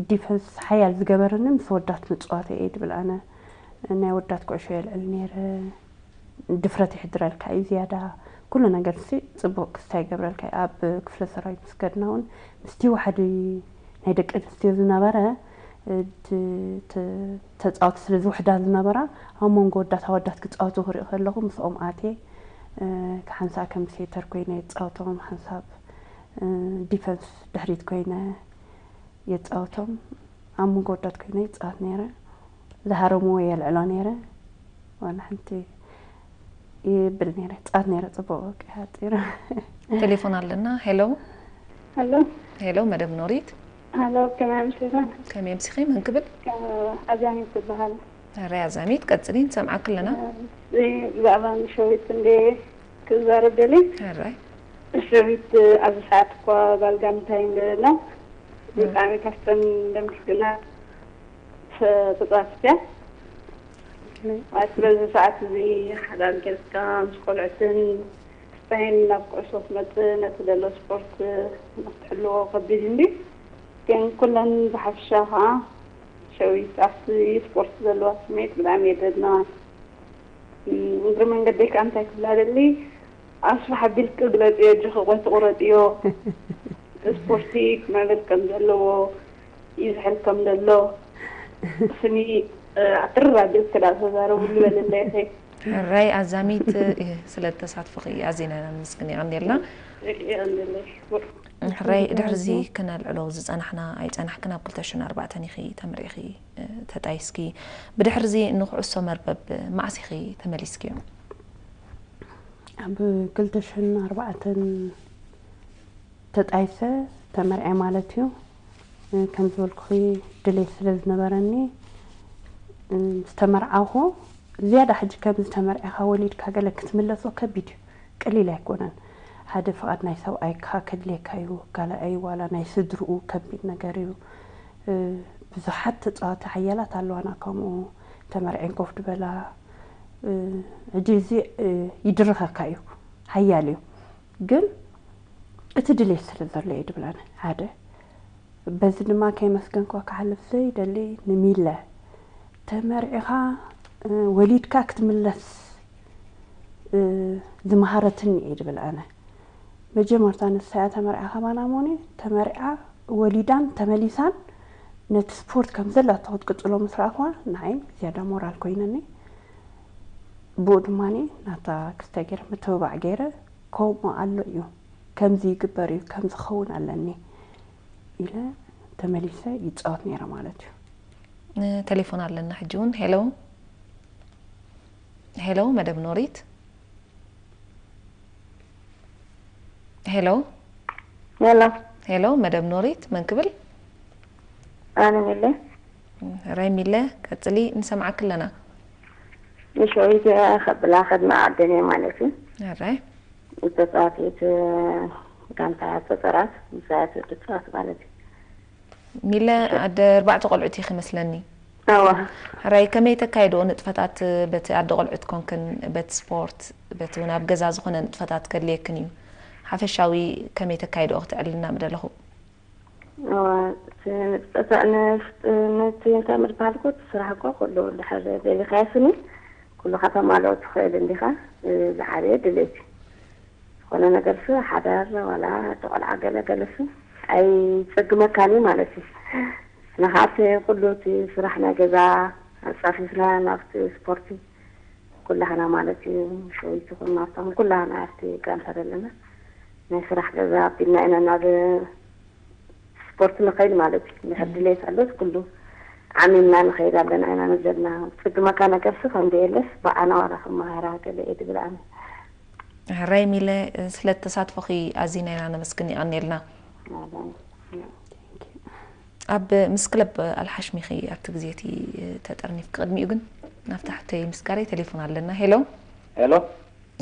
ዲፈንስ ሓያል ዝገበረኒ ምስ ወዳት ምጽዋት እየ ድብል ኣነ። ናይ ወዳት ኩዕሾ የልዕል ነይረ። ድፍረት ይሕድረልካ እዩ ዝያዳ። ኩሉ ነገር ሲ ጽቡቕ ክስታይ ይገብረልካ እዩ። ኣብ ክፍለ ሰራዊት ምስ ከድና እውን ምስቲ ዋሕዲ ናይ ደቂ ኣንስትዮ ዝነበረ፣ እ፣ ት-፣ ት-፣ ተጻወቲ ስለ ዝውሕዳ ዝነበራ ኣብ መንጎ ወዳት ኣወዳት ክጻወቱ ክርኢ ከለኹ ምስኦም ኣትየ፣ እ፣ ሓንሳብ ከም ሴተር ኮይነ የጻውቶም፣ ሓንሳብ፣ እ፣ ዲፈንስ ድሕሪት ኮይነ የጻውቶም። ኣብ መንጎ ወዳት ኮይነ ይጻወት ነይረ። ዝሃረምዎ የልዕሎ ነይረ። ዋላ ሓንቲ ይብል ነይረ። ጻት ነይረ ጽቡቕ በቃ ሓጺር። ቴሌፎን ኣለና። ሄሎ። ሄሎ። ሄሎ፣ መደብ ኖሪት። ሄሎ፣ ከመይ ኣምሲኻ? ከመይ ኣምሲኺ? መን ክብል? ኣዛሚት ትበሃል። ሕራይ ኣዛሚት፣ ቀጽሊ፣ ንሰምዓኪ ኣለና። እዚ ብዛዕባ ንሸዊት እንደ ክዛረብ ደሊ። ሕራይ። ንሸዊት ኣብዚ ሰዓት እኳ ጓል ጋንታ እዩ ዘለና። ብጣዕሚ ካብተን ደምስግና ተጻዋቲት እያ። ማለት በዚ ሰዓት እዚ ሓዳር ጌርካ ምስ ቆልዑትን ስታይን ናብ ኩዕሶ ክትመጽእ ነቲ ዘሎ ስፖርት ንክትሕልዎ ከቢድ እንዲ። ግን ኩለን ብሓፈሻ ከዓ ሸዊት ኣብቲ ስፖርት ዘለዋ ስምዒት ብጣዕሚ እየ ዘድንቓ። እም፣ እግሪ መንገደይ ከዓ እንታይ ክብላ ደሊ፣ ኣስፍሕ ኣቢልኪ ግለፅዮ፣ እጅኺ ቆይ ትቑረፅዮ። ስፖርቲ ክምዕብል ከም ዘለዎ፣ ይዝሕል ከም ዘሎ፣ ስኒ፣ እ፣ ኣትርር ኣቢልኪ ደኣ ተዛረብሉ በለለይ እኸይ። ሕራይ ኣዛሚት፣ እ፣ ስለ ተሳትፎኺ ኣዚና ኢና ነመስግን። የቐንየልና። የቐንየለይ። ሕራይ፣ ድሕሪ እዚ ክነልዕሎ ዝጸናሕና ኣይጸናሕክን፣ ኣብ ክልተ ሽሕን ኣርባዕተን ኢኺ ተመርዒኺ፣ እ፣ ተጣይስኪ። ብድሕሪ እዚ ንኩዕሶ መርበብ መዓስ ኢኺ ተመሊስኪ? ኣብ ክልተ ሽሕን ኣርባዕተን ተጣይሰ ተመርዐ ማለት እዩ። እ፣ ከም ዝበልኩኺ ድሌት ስለ ዝነበረኒ፣ እ፣ ምስ ተመርዓኹ፣ ዝያዳ ሕጂ ከምዚ ተመርዒኻ ወሊድካ ገለ ክትምለሶ ከቢድ እዩ። ቀሊል ኣይኮነን። ሓደ ፍቓድ ናይ ሰብኣይካ ከድልየካ እዩ፣ ካልኣይ ዋላ ናይ ስድርኡ ከቢድ ነገር እዩ። እ፣ ብዙሓት ተጻወቲ ሓያላት ኣለዋና ከምኡ ተመርዔን ኮፍ ድበላ። እ፣ ሕጂ እዚ፣ እ፣ ይድርኸካ እዩ፣ ሓያል እዩ። ግን እቲ ድሌት ስለ ዘሎ እዩ ድብል ኣነ ሓደ። በዚ ድማ ከየመስገንክዋ ክሓልፍ ዘይደሊ ንሚለ፣ ተመርዒኻ፣ እ፣ ወሊድካ ክትምለስ፣ እ፣ ዝመሃረትኒ እየ ድብል ኣነ። መጀመርታ ንሳ እያ ተመርዓ፣ ካባና ሞኒ ተመርዓ፣ ወሊዳን ተመሊሳን ነቲ ስፖርት ከም ዘላቶ ክትቅጽሎ ምስ ረኣኽዋ ንዓይ ዝያዳ ሞራል ኮይነኒ። ብኡ ድማኒ ናታ ክስተ ገይረ ምትብባዕ ገይረ፣ ከምኡ ኣሎ እዩ፣ ከምዚ ይግበር እዩ፣ ከምዚ ክኸውን ኣለኒ ኢለ ተመሊሰ ይጻወት ነይረ ማለት እዩ። እ፣ ቴሌፎን ኣለና ሕጂ እውን። ሄሎ፣ ሄሎ፣ መደብ ኖሪት። ሄሎ። ሄሎ። ሄሎ፣ መደብ ኖሪት፣ መን ክብል? ኣነ ሚለ። ራይ ሚለ፣ ቀጽሊ፣ ንሰምዓኪ ኣለና። ንሸዊት ከብላ ከድና ዓደን እየ ማለት እዩ። ኣራይ። ተጻዋቲት ጋንታ ተጸራት፣ ብዛያት ተጻዋት ማለት እዩ። ሚለ፣ ኣደ ኣርባዕተ ቆልዑት ኢኺ መስለኒ። ኣዋ። ሕራይ፣ ከመይ ተካይድኦ ንጥፈታት በቲ ኣደ ቆልዑት ኮንክን፣ በቲ ስፖርት፣ በቲ እውን ኣብ ገዛ ዝኾነ ንጥፈታት ከድልየክን እዩ። ሓፈሻዊ ከመይ ተካይድኦ ክትዕልና ምደለኹ? እዋ፣ እቲ ንፍጠት ንፍጥነት እንታይ ምድባል እኮ እቲ ስራሕ እኮ ኩሉ እንድሕር ደሊኻዮ ስኒ ኩሉ ከተማልኦ ትኽእል እንዲኻ። ዝዓበየ ድሌት እዩ። ዝኾነ ነገር ስ ሓዳር ዋላ ተቆልዓ ገለ ገለ ስ ኣይጸግመካን እዩ ማለት እዩ። ንኻት ኩሉ እቲ ስራሕ ናይ ገዛ ኣጻፊፍና ናብቲ ስፖርቲ ኩላህና ማለት እዩ። ሸዊት ይኹን ማርታም ኩላህና ኣብቲ ጋንታ ዘለና ናይ ስራሕ ገዛ ኣቢልና ኢና ናብ ስፖርት ንኸይድ ማለት እዩ። እንድሕር ድሌት ኣሎስ ኩሉ ዓሚምና ንኸይድ ኣለና ኢና ንዘልና። ዝጽግመካ ነገር ስ ከም ዘየለስ ብኣና ዋላ ክመሃራ ገለ እየ ዝብል ኣነ። ሕራይ ሚለ፣ ስለ ተሳትፎኺ ኣዚና ኢና ነመስግን። ይቐንየልና። ኣብ ምስ ክለብ ኣልሓሽሚኺ ኣብቲ ግዜ እቲ ተጠርኒፍኪ ቅድሚኡ ግን ናብታ ሕቶይ ምስጋረይ ቴሌፎን ኣለና። ሄሎ። ሄሎ።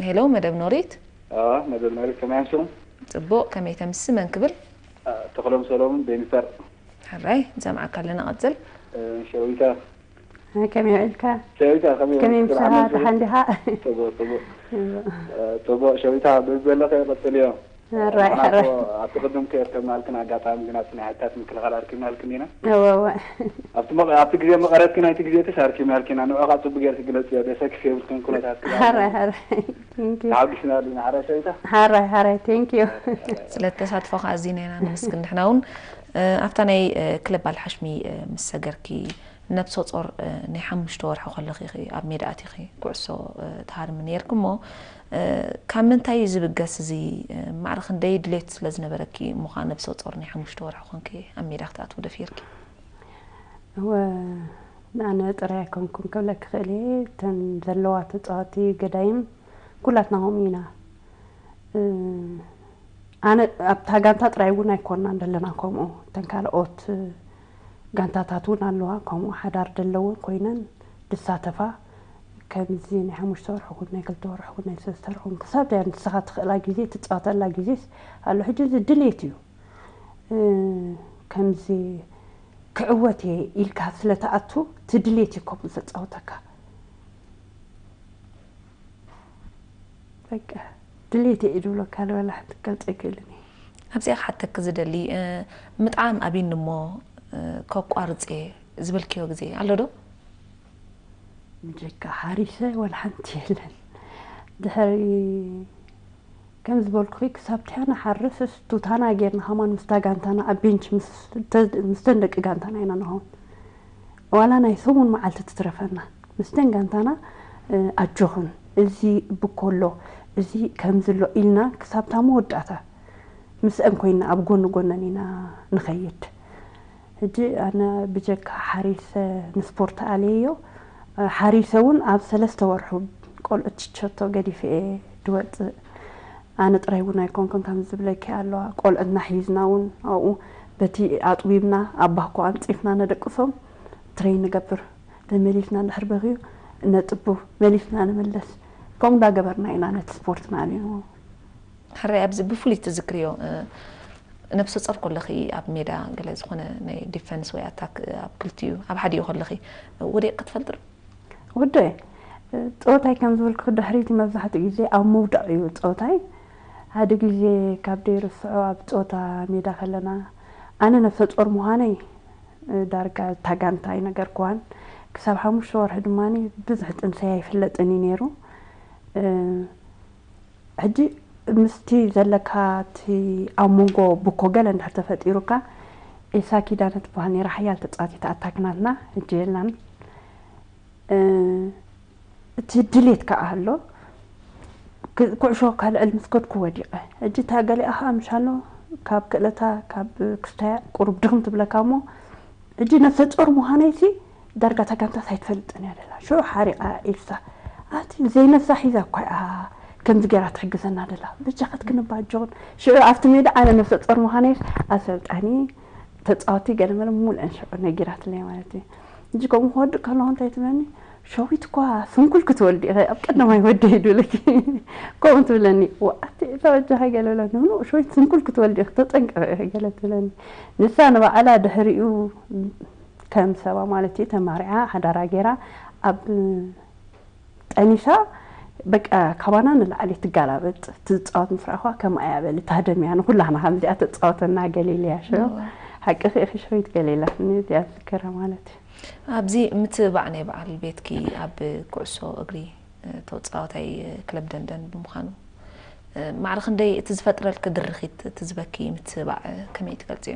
ሄሎ፣ መደብ ኖሪት። ኣዎ፣ መደብ ኖሪት፣ ከመይ ኣምሲኹም? ጽቡቕ፣ ከመይ ተምሲ? መን ክብል? አ፣ ተኽሎም ሰሎሙን፣ ቤኒፈር። ሕራይ፣ ንሰምዓካ ኣለና፣ ቀጽል። እ፣ ሸዊታ። እ፣ ከመይ ውዒልካ? ሸዊታ፣ ከመይ ከመይ ውዒልካ? ምሳኻ? ደሓን ዲኻ? ጽቡቕ፣ ጽቡቕ። ጽቡቕ። እ፣ ጽቡቕ፣ ሸዊታ፣ ብዝበለኸ ቀጽልዮ። ሕራይ፣ ምኽንያቱ ሕራይ። ኣብቲ ቅድም ከየርከብናልክን ኣጋጣሚ ግን ኣብቲ ናይ ሓይልታት ምክልኻል ኣርኪብናልክን ኢና። እወ፣ እወ። ኣብቲ መቐ-፣ ኣብቲ ግዜ መቐረት ግን ናይቲ ግዜ ተሻርኪብናልክን ኢና። ንዕኻ ጽቡቕ ጌርኪ ግለጽዮ፣ ደሰክፍ የብልክን ኩነታት። ሕራይ፣ ሕራይ። Thank you። ተሓጒስና ኣለና፣ ሕራይ ሸዊታ። ሕራይ፣ ሕራይ። Thank you። ስለ ተሳትፎኻ ኣዚና ኢና ነመስግን። ንሕና እውን፣ እ፣ ኣብታ ናይ፣ እ፣ ክለብ ኣልሓሽሚ፣ እ፣ ምስ ሰገርኪ፣ ነብሰ ጾር፣ እ፣ ናይ ሓሙሽተ ወርሒ ከለኺ ኢኺ ኣብ ሜዳ ኣቲኺ ኩዕሶ፣ እ፣ ትሃርሚ ነይርኪ እሞ፣ እ፣ ካብ ምንታይ እዩ ዝብገስ እዚ? እ፣ ማዕረ ክንደይ ድሌት ስለ ዝነበረኪ እሞ ኸኣ ነብሰ ጾር ናይ ሓሙሽተ ወርሒ ኮንኪ ኣብ ሜዳ ክትኣትዊ ደፊርኪ? እወ፣ ንኣነ ጥራይ ኣይኮንኩን ክብለኪ ክእል እየ። እተን ዘለዋ ተጻወቲ ገዳይም ኩላትና ከምኡ ኢና። እ፣ ኣነ ኣብታ ጋንታ ጥራይ እውን ኣይኮንናን ዘለና ከምኡ። እተን ካልኦት ጋንታታት እውን ኣለዋ ከምኡ ሓዳር ዘለወን ኮይነን ዝሳተፋ። ከምዚ ናይ ሓሙሽተ ወርሒ ኩን፣ ናይ ክልተ ወርሒ ኩን፣ ናይ ሰለስተ ወርሒ ኩን፣ ክሳብ እያ ንስኻ ትኽእላ ግዜ ትጻወተላ ግዜስ ኣሎ። ሕጂ እዚ ድሌት እዩ። እ፣ ከምዚ ክዕወት እየ ኢልካ ስለ ትኣቱ፣ እቲ ድሌት እዩ ከምኡ ዘጻውተካ። በቃ፣ ድሌት እየ ዝብለካ፣ ንበላ ሓንቲ ክገልጾ ኣይክእልን እየ። ኣብዚኣ ክሓተኪ ዝደሊ፣ እ፣ ምጥዓም ኣቢኒ እሞ፣ እ፣ ከቋርጽ እየ ዝበልክዮ ግዜ ኣሎ ዶ? ብጀካ ሓሪሰ ዋላ ሓንቲ የለን። ድሕሪ፣ ከም ዝበልኩኺ፣ ክሳብ ቲያና ሓርስስ ቱታና ጌርና ከማን ምስታ ጋንታና ኣብ ቤንች ምስ ተ-፣ ምስተን ደቂ ጋንታና ኢና ንኸውን። ዋላ ናይ ሰሙን መዓልቲ ትትረፈና። ምስተን ጋንታና፣ እ፣ ኣጆኽን፣ እዚ ብኮሎ፣ እዚ ከምዚ ኣሎ ኢልና ክሳብታ መወዳእታ ምስአን ኮይና ኣብ ጎኒ ጎነን ኢና ንኸይድ። ሕጂ ኣነ ብጀካ ሓሪሰ ንስፖርት ኣለዮ። ሓሪሰ እውን ኣብ ሰለስተ ወርሑ ቆልዑት ችቸቶ ገዲፈ እየ ድወፅእ። ኣነ ጥራይ እውን ኣይኮንኩን ከም ዝብለኪ ኣለዋ። ቆልዑትና ሒዝና እውን ኣብኡ በቲ ኣጥቢብና ኣብ ባኮ ኣንፂፍና ነደቅሶም ትሬን ንገብር። ተመሊስና እንድሕር በኽዩ ነጥቡ መሊስና ንምለስ። ከምኡ እንዳገበርና ኢና ነቲ ስፖርት ንኣልዮ። ሕራይ፣ ኣብዚ ብፍሉይ ትዝክርዮ፣ እ፣ ነብሰ ጾር ከለኺ ኣብ ሜዳ ገለ ዝኾነ ናይ ዲፈንስ ወይ ኣታክ ኣብ ክልቲኡ፣ ኣብ ሓዲኡ ከለኺ ወዲቕኪ ትፈልጢ ዶ? ወደ፣ እ፣ ጸወታይ ከም ዝበልኩ ድሕሪት መብዛሕትኡ ግዜ ኣብ ምውዳቕ እዩ ጸወታይ። ሓደ ግዜ ካብ ደይርስዖ ኣብ ጸወታ ሜዳ ከለና ኣነ ነብሰ ጾር ምዃነይ፣ እ፣ ዳርጋ እታ ጋንታ ኣይነገርክዋን። ክሳብ ሓሙሽተ ወርሒ ድማ ብዙሕ ጥንሰይ ኣይፍለጥን እዩ ነይሩ። እ፣ ሕጂ ምስቲ ዘለካ እቲ ኣብ መንጎ ብኮ ገለ እንድሕር ተፈጢሩካ፣ ኤልሳ ኪዳነ ትበሃል ነይራ፣ ሓያል ተጻዋቲት ኣታክ ናትና፣ ሕጂ የላን። እ፣ እቲ ድሌት ከኣ ኣሎ። ክ-፣ ኩዕሾ ካልዕል ምስ ከድኩ ወዲቐ። ሕጂ እታ ገሊኣ ከኣ ምሻሎ ካብ ክእለታ፣ ካብ ክስታያ ቁሩብ ድኽም ትብለካ እሞ፣ ሕጂ ነብሰ ጾር ምዃነይሲ ዳርጋ እታ ጋንታስ ኣይትፈልጥን እያ ደላ። ሽዑ ሓሪቓ ኤልሳ፣ ኣቲ ዘይነብሳ ሒዛ እኳ እያ ከምዚ ገይራ ትሕግዘና ደላ። በጃኻትክን እባ ኣጆኽን። ሽዑ ኣብቲ ሜዳ ኣነ ነብሰ ጾር ምዃነይስ ኣሰልጣኒ፣ ተጻወቲ ገለ መለ ሙሉአን ሽዑ ነጊራትለይ ማለት እዩ። ሕጂ ከምኡ ክወድእ ከለኹ እንታይ ትብለኒ? ሸዊት እኳ ስንኩል ክትወልዲ ኢኺ፣ ኣብ ቀዳማይ ወደይ ድብለኪ። ከምኡ ትብለኒ። ዋ፣ ኣቲ እታ በጃኺ ገለ ብለኒ። ኖ፣ ሸዊት ስንኩል ክትወልዲ ኢኺ፣ ተጠንቀቒ ኢኺ ገለ ትብለኒ። ንሳ ንባዕላ ድሕሪኡ ከም ሰባ ማለት እዩ ተማሪዓ፣ ሓዳራ ገይራ፣ ኣብ ጠኒሳ፣ በቃ ካባና ንላዕሊ ትጋላበጥ፣ ትጻወት ምስ ረኣኹዋ ከምኣ እያ በሊ፣ ታህደም እያ፣ ንኹላህና ከምዚኣ ተጻወተና ገለ ኢለያ ሽዑ። እወ። ሓቅኺ ኢኺ ሸዊት ገለ ኢላትኒ እዚኣ ዝዝከራ ማለት እዩ። ኣብዚ ምትብባዕ ናይ በዓል ቤትኪ ኣብ ኩዕሶ እግሪ ተፃዋታይ ክለብ ደንደን ብምዃኑ ማዕረ ክንደይ እቲ ዝፈጥረልኪ ድርኺት እቲ ዝበኪ ምትብባዕ ከመይ ትገልፅዮ?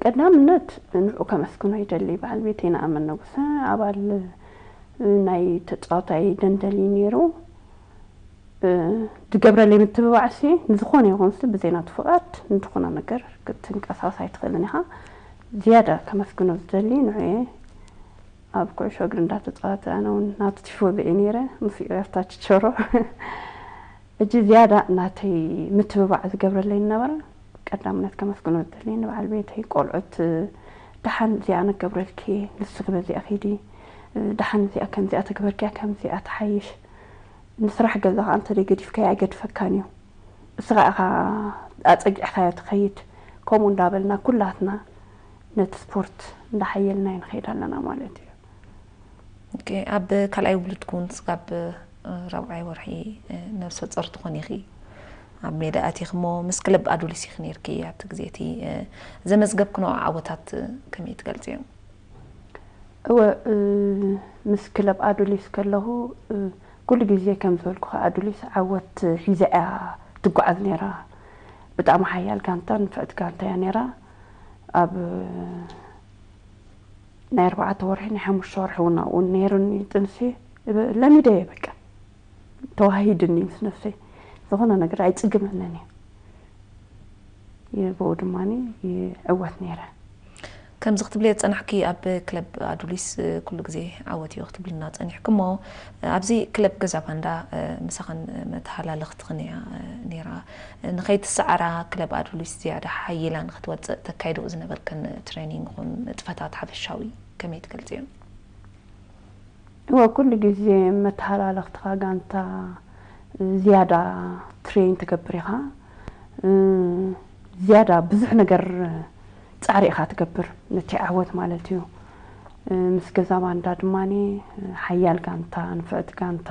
ቀዳምነት ንዑ ከመስግኖ ይደሊ። በዓል ቤተይ ንኣመን ነጉሰ ኣባል ናይ ተፃዋታይ ደንደል እዩ ነይሩ። ዝገብረለይ ምትብባዕሲ ንዝኾነ ይኹንሲ ብዜናቱ ፍቓድ ንዝኾነ ነገር ክትንቀሳቐስ ኣይትኽእልን ኢኻ። ዝያዳ ከመስግኖ ዝደሊ ንዑ እየ። ኣብ ኩዕሾ እግሪ እንዳተፃወተ ኣነ እውን ናቱ ቲፎዞ እየ ነይረ ምስ ይቕሬታ ችቸሮ። ሕጂ ዝያዳ ናተይ ምትብባዕ ዝገብረለይ ነበረ። ቀዳምነት ከመስግኖ ዝደሊ ንበዓል ቤተይ ቆልዑት ደሓን እዚኣ ነገብረልኪ ንስኺ በዚኣ ኺዲ ደሓን እዚኣ ከምዚኣ ተግበርኪያ ከምዚኣ ተሓይሽ ንስራሕ ገዛ ከዓ እንተ ገዲፍካዮ ኣይገድፈካን እዩ እስኻ ኢኻ ኣፀጊዕካዮ ትኸይድ ከምኡ እንዳበልና ኩላትና ነቲ ስፖርት እንዳሓየልና ንኸይድ ኣለና ማለት እዩ። ኣብ ካልኣይ ውሉድኩ እውን ስጋብ ራብዓይ ወርሒ ነብሰ ጾር ትኾኒ ኢኺ ኣብ ሜዳ ኣቲኺ እሞ ምስ ክለብ ኣዱሊስ ኢኺ ነይርኪ ኣብቲ ግዜ እቲ ዘመዝገብክንኦ ዓወታት ከመይ ትገልፅዮ? እወ ምስ ክለብ ኣዱሊስ ከለኹ ኩሉ ግዜ ከም ዝበልኩ ኣዱሊስ ዓወት ሒዛ እያ ትጓዓዝ ነይራ። ብጣዕሚ ሓያል ጋንታ ንፍዕቲ ጋንታ እያ ነይራ። ኣብ ናይ ኣርባዕተ ወርሒ ናይ ሓሙሽተ ወርሒ እውን ኣብኡ ነይሩኒ ጥንሲ ለሚደ እየ በቃ ተዋሂድኒ ምስ ነፍሰይ ዝኾነ ነገር ኣይፅግመንን እዩ ብኡ ድማ ይዕወት ነይረ። ከምዚ ክትብልዮ ዝጸናሕኪ ኣብ ክለብ ኣዱሊስ ኩሉ ግዜ ዓወት እዮ ክትብልና ጸኒሕኪ እሞ ኣብዚ ክለብ ገዛ ባንዳ ምሳኽን መተሃላለኽትኽን እያ ነይራ። ንኸይትሰዓራ ክለብ ኣዱሊስ ዝያዳ ሓይላ ንኽትወጽእ ተካይድኡ ዝነበርክን ትሬኒንግ ይኹን ንጥፈታት ሓፈሻዊ ከመይ ትገልጽዮ? እወ ኩሉ ግዜ መተሃላለኽትኻ ጋንታ ዝያዳ ትሬን ትገብር ኢኻ ዝያዳ ብዙሕ ነገር ፃዕሪ ኢኻ ትገብር ነቲ ዓወት ማለት እዩ ምስ ገዛ ባንዳ ድማ ሓያል ጋንታ ንፍዕቲ ጋንታ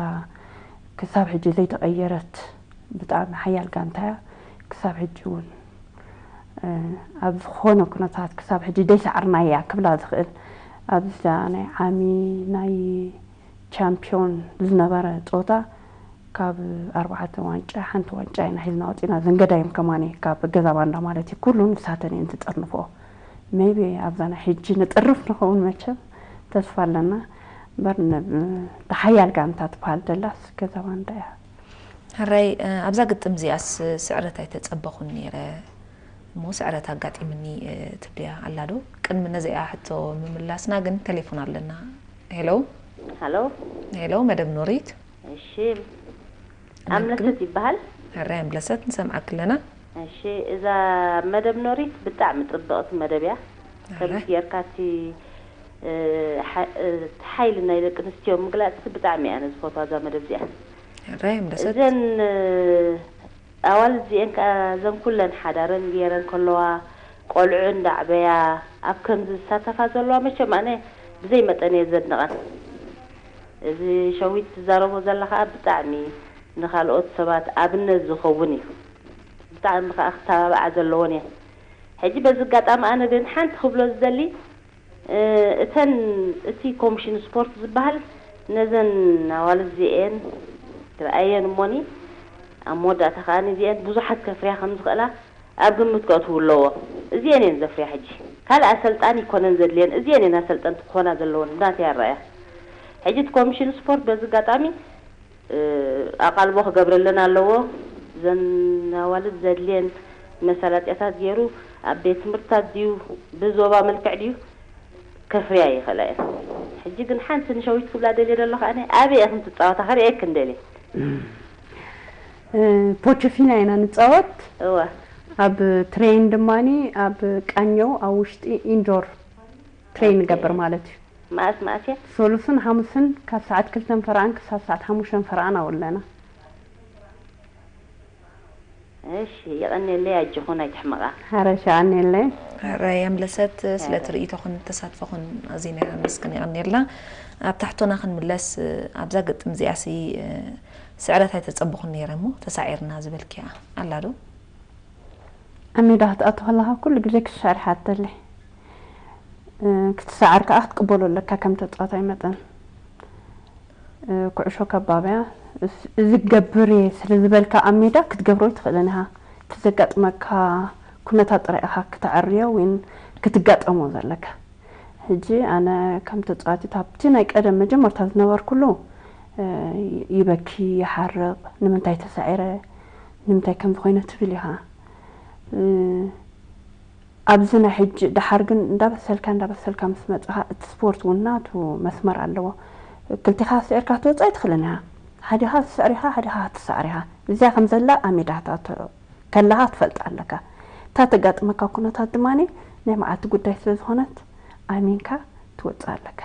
ክሳብ ሕጂ ዘይተቐየረት ብጣዕሚ ሓያል ጋንታ እያ ክሳብ ሕጂ እውን ኣብ ዝኾነ ኩነታት ክሳብ ሕጂ ደይሰዓርናያ ክብላ ዝኽእል ኣብዛ ናይ ዓሚ ናይ ቻምፒዮን ዝነበረ ፆታ ካብ ኣርባዕተ ዋንጫ ሓንቲ ዋንጫ ኢና ሒዝና ወፂና ዘንገዳዮም ከማኒ ካብ ገዛ ባንዳ ማለት እዩ ኩሉ ንሳተን እየን ዝጠርንፎ ሜቢ ኣብዛ ናይ ሕጂ ንጥርፍ ንኸውን መቸም ተስፋ ኣለና እምበር ተሓያል ጋንታ ትበሃል ደላስ ገዛ ባንዳ እያ ሕራይ ኣብዛ ግጥም እዚኣስ ስዕረት ኣይተፀበኹን ነይረ እሞ ስዕረት ኣጋጢምኒ ትብልያ ኣላ ዶ? ቅድሚ ነዚኣ ሕቶ ምምላስና ግን ቴሌፎን ኣለና። ሄሎ ሃሎ ሄሎ መደብ ኖሪት። እሺ ኣምለሰት ይበሃል። ሕራይ ኣምለሰት ንሰምዓክ ኣለና። እሺ እዛ መደብ ኖሪት ብጣዕሚ ፅብቕቲ መደብ እያ። ከምስ ጌርካ እቲ ሓይሊ ናይ ደቂ ኣንስትዮ ምግላፅ ብጣዕሚ እያ ነዝፈትዋ እዛ መደብ እዚኣ። ሕራይ ኣምለሰት። እዘን ኣዋልድ እዚኤን ከዓ እዘን ኩለን ሓዳረን ገይረን ከለዋ ቆልዑ እንዳዕበያ ኣብ ከምዚ ዝሳተፋ ዘለዋ መቸም ኣነ ብዘይ መጠን እየ ዘድንቐን። እዚ ሸዊት ትዛረቦ ዘላ ከዓ ብጣዕሚ ንካልኦት ሰባት ኣብነት ዝኸውን እዩ። ብጣዕሚ ከዓ ክተባብዓ ዘለዎን እየን። ሕጂ በዚ ኣጋጣሚ ኣነ ግን ሓንቲ ክብሎ ዝደሊ እተን እቲ ኮሚሽን ስፖርት ዝበሃል ነዘን ኣዋልድ እዚኤን ክረኣየን እሞኒ ኣብ መወዳእታ ከዓ እዚኤን ብዙሓት ከፍርያ ከም ዝኽእላ ኣብ ግምት ከእትዉ ኣለዎ። እዚኤን እየን ዘፍርያ ሕጂ ካልእ ኣሰልጣኒ ይኮነን ዘድልየን እዚኤን እየን ኣሰልጠንቲ ክኾና ዘለወን ብናተይ ኣረኣያ። ሕጂ እቲ ኮሚሽን ስፖርት በዚ ኣጋጣሚ ኣቓልቦ ክገብረለን ኣለዎ። ዘን ኣዋልድ ዘድልየን መሳላጥያታት ገይሩ ኣብ ቤት ትምህርትታት ድዩ ብዞባ መልክዕ ድዩ ከፍርያ ይኽእላ እየን። ሕጂ ግን ሓንቲ ንሸዊት ክብላ ደልየ ደለኹ ኣነ ኣበይ ኢኽን ትፃወታ ክርእየክን ደልየ። ፖቸፊና ኢና ንፃወት። እወ። ኣብ ትሬን ድማኒ ኣብ ቃኘው ኣብ ውሽጢ ኢንዶር ትሬን ንገብር ማለት እዩ። መኣስ መኣስ እያ? ሶሉስን ሓሙስን ካብ ሰዓት ክልተን ፈረቓን ክሳብ ሰዓት ሓሙሽተን ፈረቓን ኣብኡ ኣለና። እሺ የቐንየለይ ኣጆኹን ኣይትሕመቓ። ሓረሻ የቐንየለይ። ሕራይ ኣምለሰት ስለ ትርኢቶኽን ተሳትፎኽን ኣዚና ነመስግን የቐንየልና። ኣብ ታሕቶና ክንምለስ ኣብዛ ግጥም እዚኣሲ ስዕረት ኣይተጸበኹን ነይረ እሞ ተሳዒርና ዝበልክያ ኣላ ዶ? ኣብ ሜዳ ክትኣቱ ከለኻ ኩሉ ግዜ ክትስዕር ይሓተለይ። ክትስዓር ከዓ ክትቅበሎ ኣለካ ከም ተፃዋታይ መጠን። ኩዕሾ ከባብያ እዚ ገብር እየ ስለ ዝበልካ ኣብ ሜዳ ክትገብሮ ይትኽእልን ኢኻ። እቲ ዘጋጥመካ ኩነታት ጥራይ ኢኻ ክተዕርዮ ወይ ክትጋጠሞ ዘለካ። ሕጂ ኣነ ከም ተፃዋቲት ኣብቲ ናይ ቀደም መጀመርታ ዝነበርኩሉ ይበኪ፣ ይሓርቕ፣ ንምንታይ ተሳዒረ፣ ንምንታይ ከምዚ ኮይነ ትብል ኢኻ። ኣብዚ ናይ ሕጂ ደሓር ግን እንዳበሰልካ እንዳበሰልካ ምስ መፅኻ እቲ ስፖርት እውን ናቱ መስመር ኣለዎ። ክልቲኻ ስዒርካ ክትወፅእ ኣይትኽእልን ኢኻ። ሓዲኻ ትስዕር ኢኻ፣ ሓዲኻ ትስዓር ኢኻ። እዚኣ ከም ዘላ ኣብ ሜዳ ክትኣቱ ከለኻ ትፈልጣ ኣለካ። እታ ተጋጥመካ ኩነታት ድማ ናይ መዓልቲ ጉዳይ ስለ ዝኾነት ኣሚንካ ትወፅእ ኣለካ።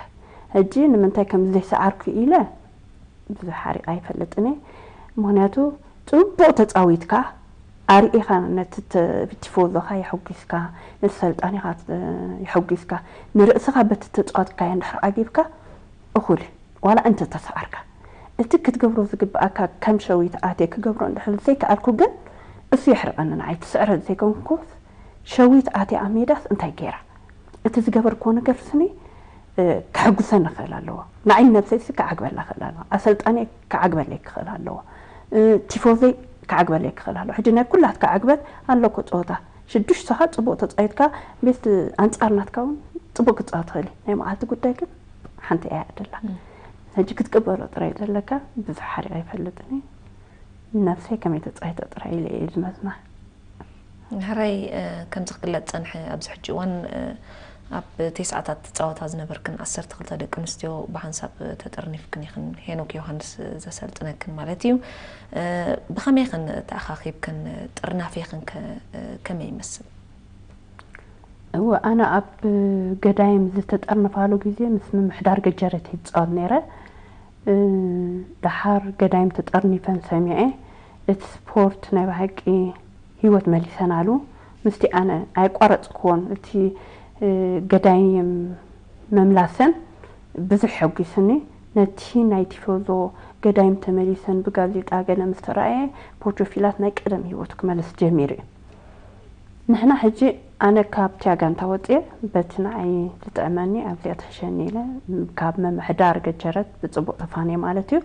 ሕጂ ንምንታይ ከም ዘይሰዓርኩ ኢለ ብዙሕ ሓሪቐ ኣይፈልጥን እየ። ምኽንያቱ ፅቡቕ ተፃዊትካ ኣርኢኻ ነቲ ተ- ቲፎዞኻ የሐጒስካ፣ ነቲ ሰልጣኒኻ የሐጒስካ፣ ንርእስኻ በቲ ተፃወትካዮ እንድሕር ዓጊብካ እኹል እዩ። ዋላ እንተ ተሰዓርካ እቲ ክትገብሮ ዝግብኣካ ከም ሸዊት ኣትየ ክገብሮ እንድሕር ዘይከኣልኩ ግን እሱ የሕርቐኒ ንዓይ ትስዕረት ዘይኮንኩስ ሸዊት ኣትየ ኣብ ሜዳስ እንታይ ገይራ እቲ ዝገበርክዎ ነገር ስኒ ክሕጉሰኒ ክኽእል ኣለዎ። ንዓይ ነብሰይሲ ክዓግበላ ክኽእል ኣለዎ። ኣሰልጣኒ ክዓግበለይ ክኽእል ኣለዎ። ቲፎዘይ ክዓግበለይ ክኽእል ኣለዎ። ሕጂ ናይ ኩላትካ ዕግበት ኣሎ እኮ ጸወታ። ሽዱሽተኻ ጽቡቕ ተጻዊትካ ቤት ኣንጻር ናትካ እውን ጽቡቕ ክትጻወት ትኽእል። ናይ መዓልቲ ጉዳይ ግን ሓንቲ እያ ዕድላ። ሕጂ ክትቅበሎ ጥራይ ዘለካ ብዙሕ ሓሪቕ ኣይፈልጥን እየ። ነብሰይ ከመይ ተጻዊተ ጥራይ ኢለ እየ ዝመዝና። ሕራይ ከምዚ ክግለጽ ጸንሐ ኣብዚ ሕጂ እዋን ኣብ ቴስዓታት ጸወታ ዝነበርክን ዓሰርተ ክልተ ደቂ ኣንስትዮ ብሓንሳብ ተጠርኒፍክን ኢኽን ሄኖክ ዮሃንስ ዘሰልጥነክን ማለት እዩ። ብኸመይ ኽን ተኣኻኺብክን ጥርናፌኽን ከ ከመይ ይመስል? እወ ኣነ ኣብ ገዳይም ዝተጠርንፋሉ ግዜ ምስ ምምሕዳር ገጀረት ይጻወት ነይረ። ደሓር ገዳይም ተጠርኒፈን ሰሚዐ እቲ ስፖርት ናይ ብሓቂ ህይወት መሊሰናሉ። ምስቲ ኣነ ኣየቋረጽክዎን እቲ ገዳይም መምላሰን ብዙሕ ሐጒስኒ። ነቲ ናይ ቲፎዞ ገዳይም ተመሊሰን ብጋዜጣ ገለ ምስ ተራእየ ፖቾፊላት ናይ ቀደም ህይወቱ ክመልስ ጀሚሩ እዩ። ንሕና ሕጂ ኣነ ካብቲያ ጋንታ ወፅየ በቲ ንዓይ ዝጥዕመኒ ኣብዚኣ ትሕሸኒ ኢለ ካብ ምምሕዳር ገጀረት ብፅቡቕ ተፋንየ ማለት እዩ።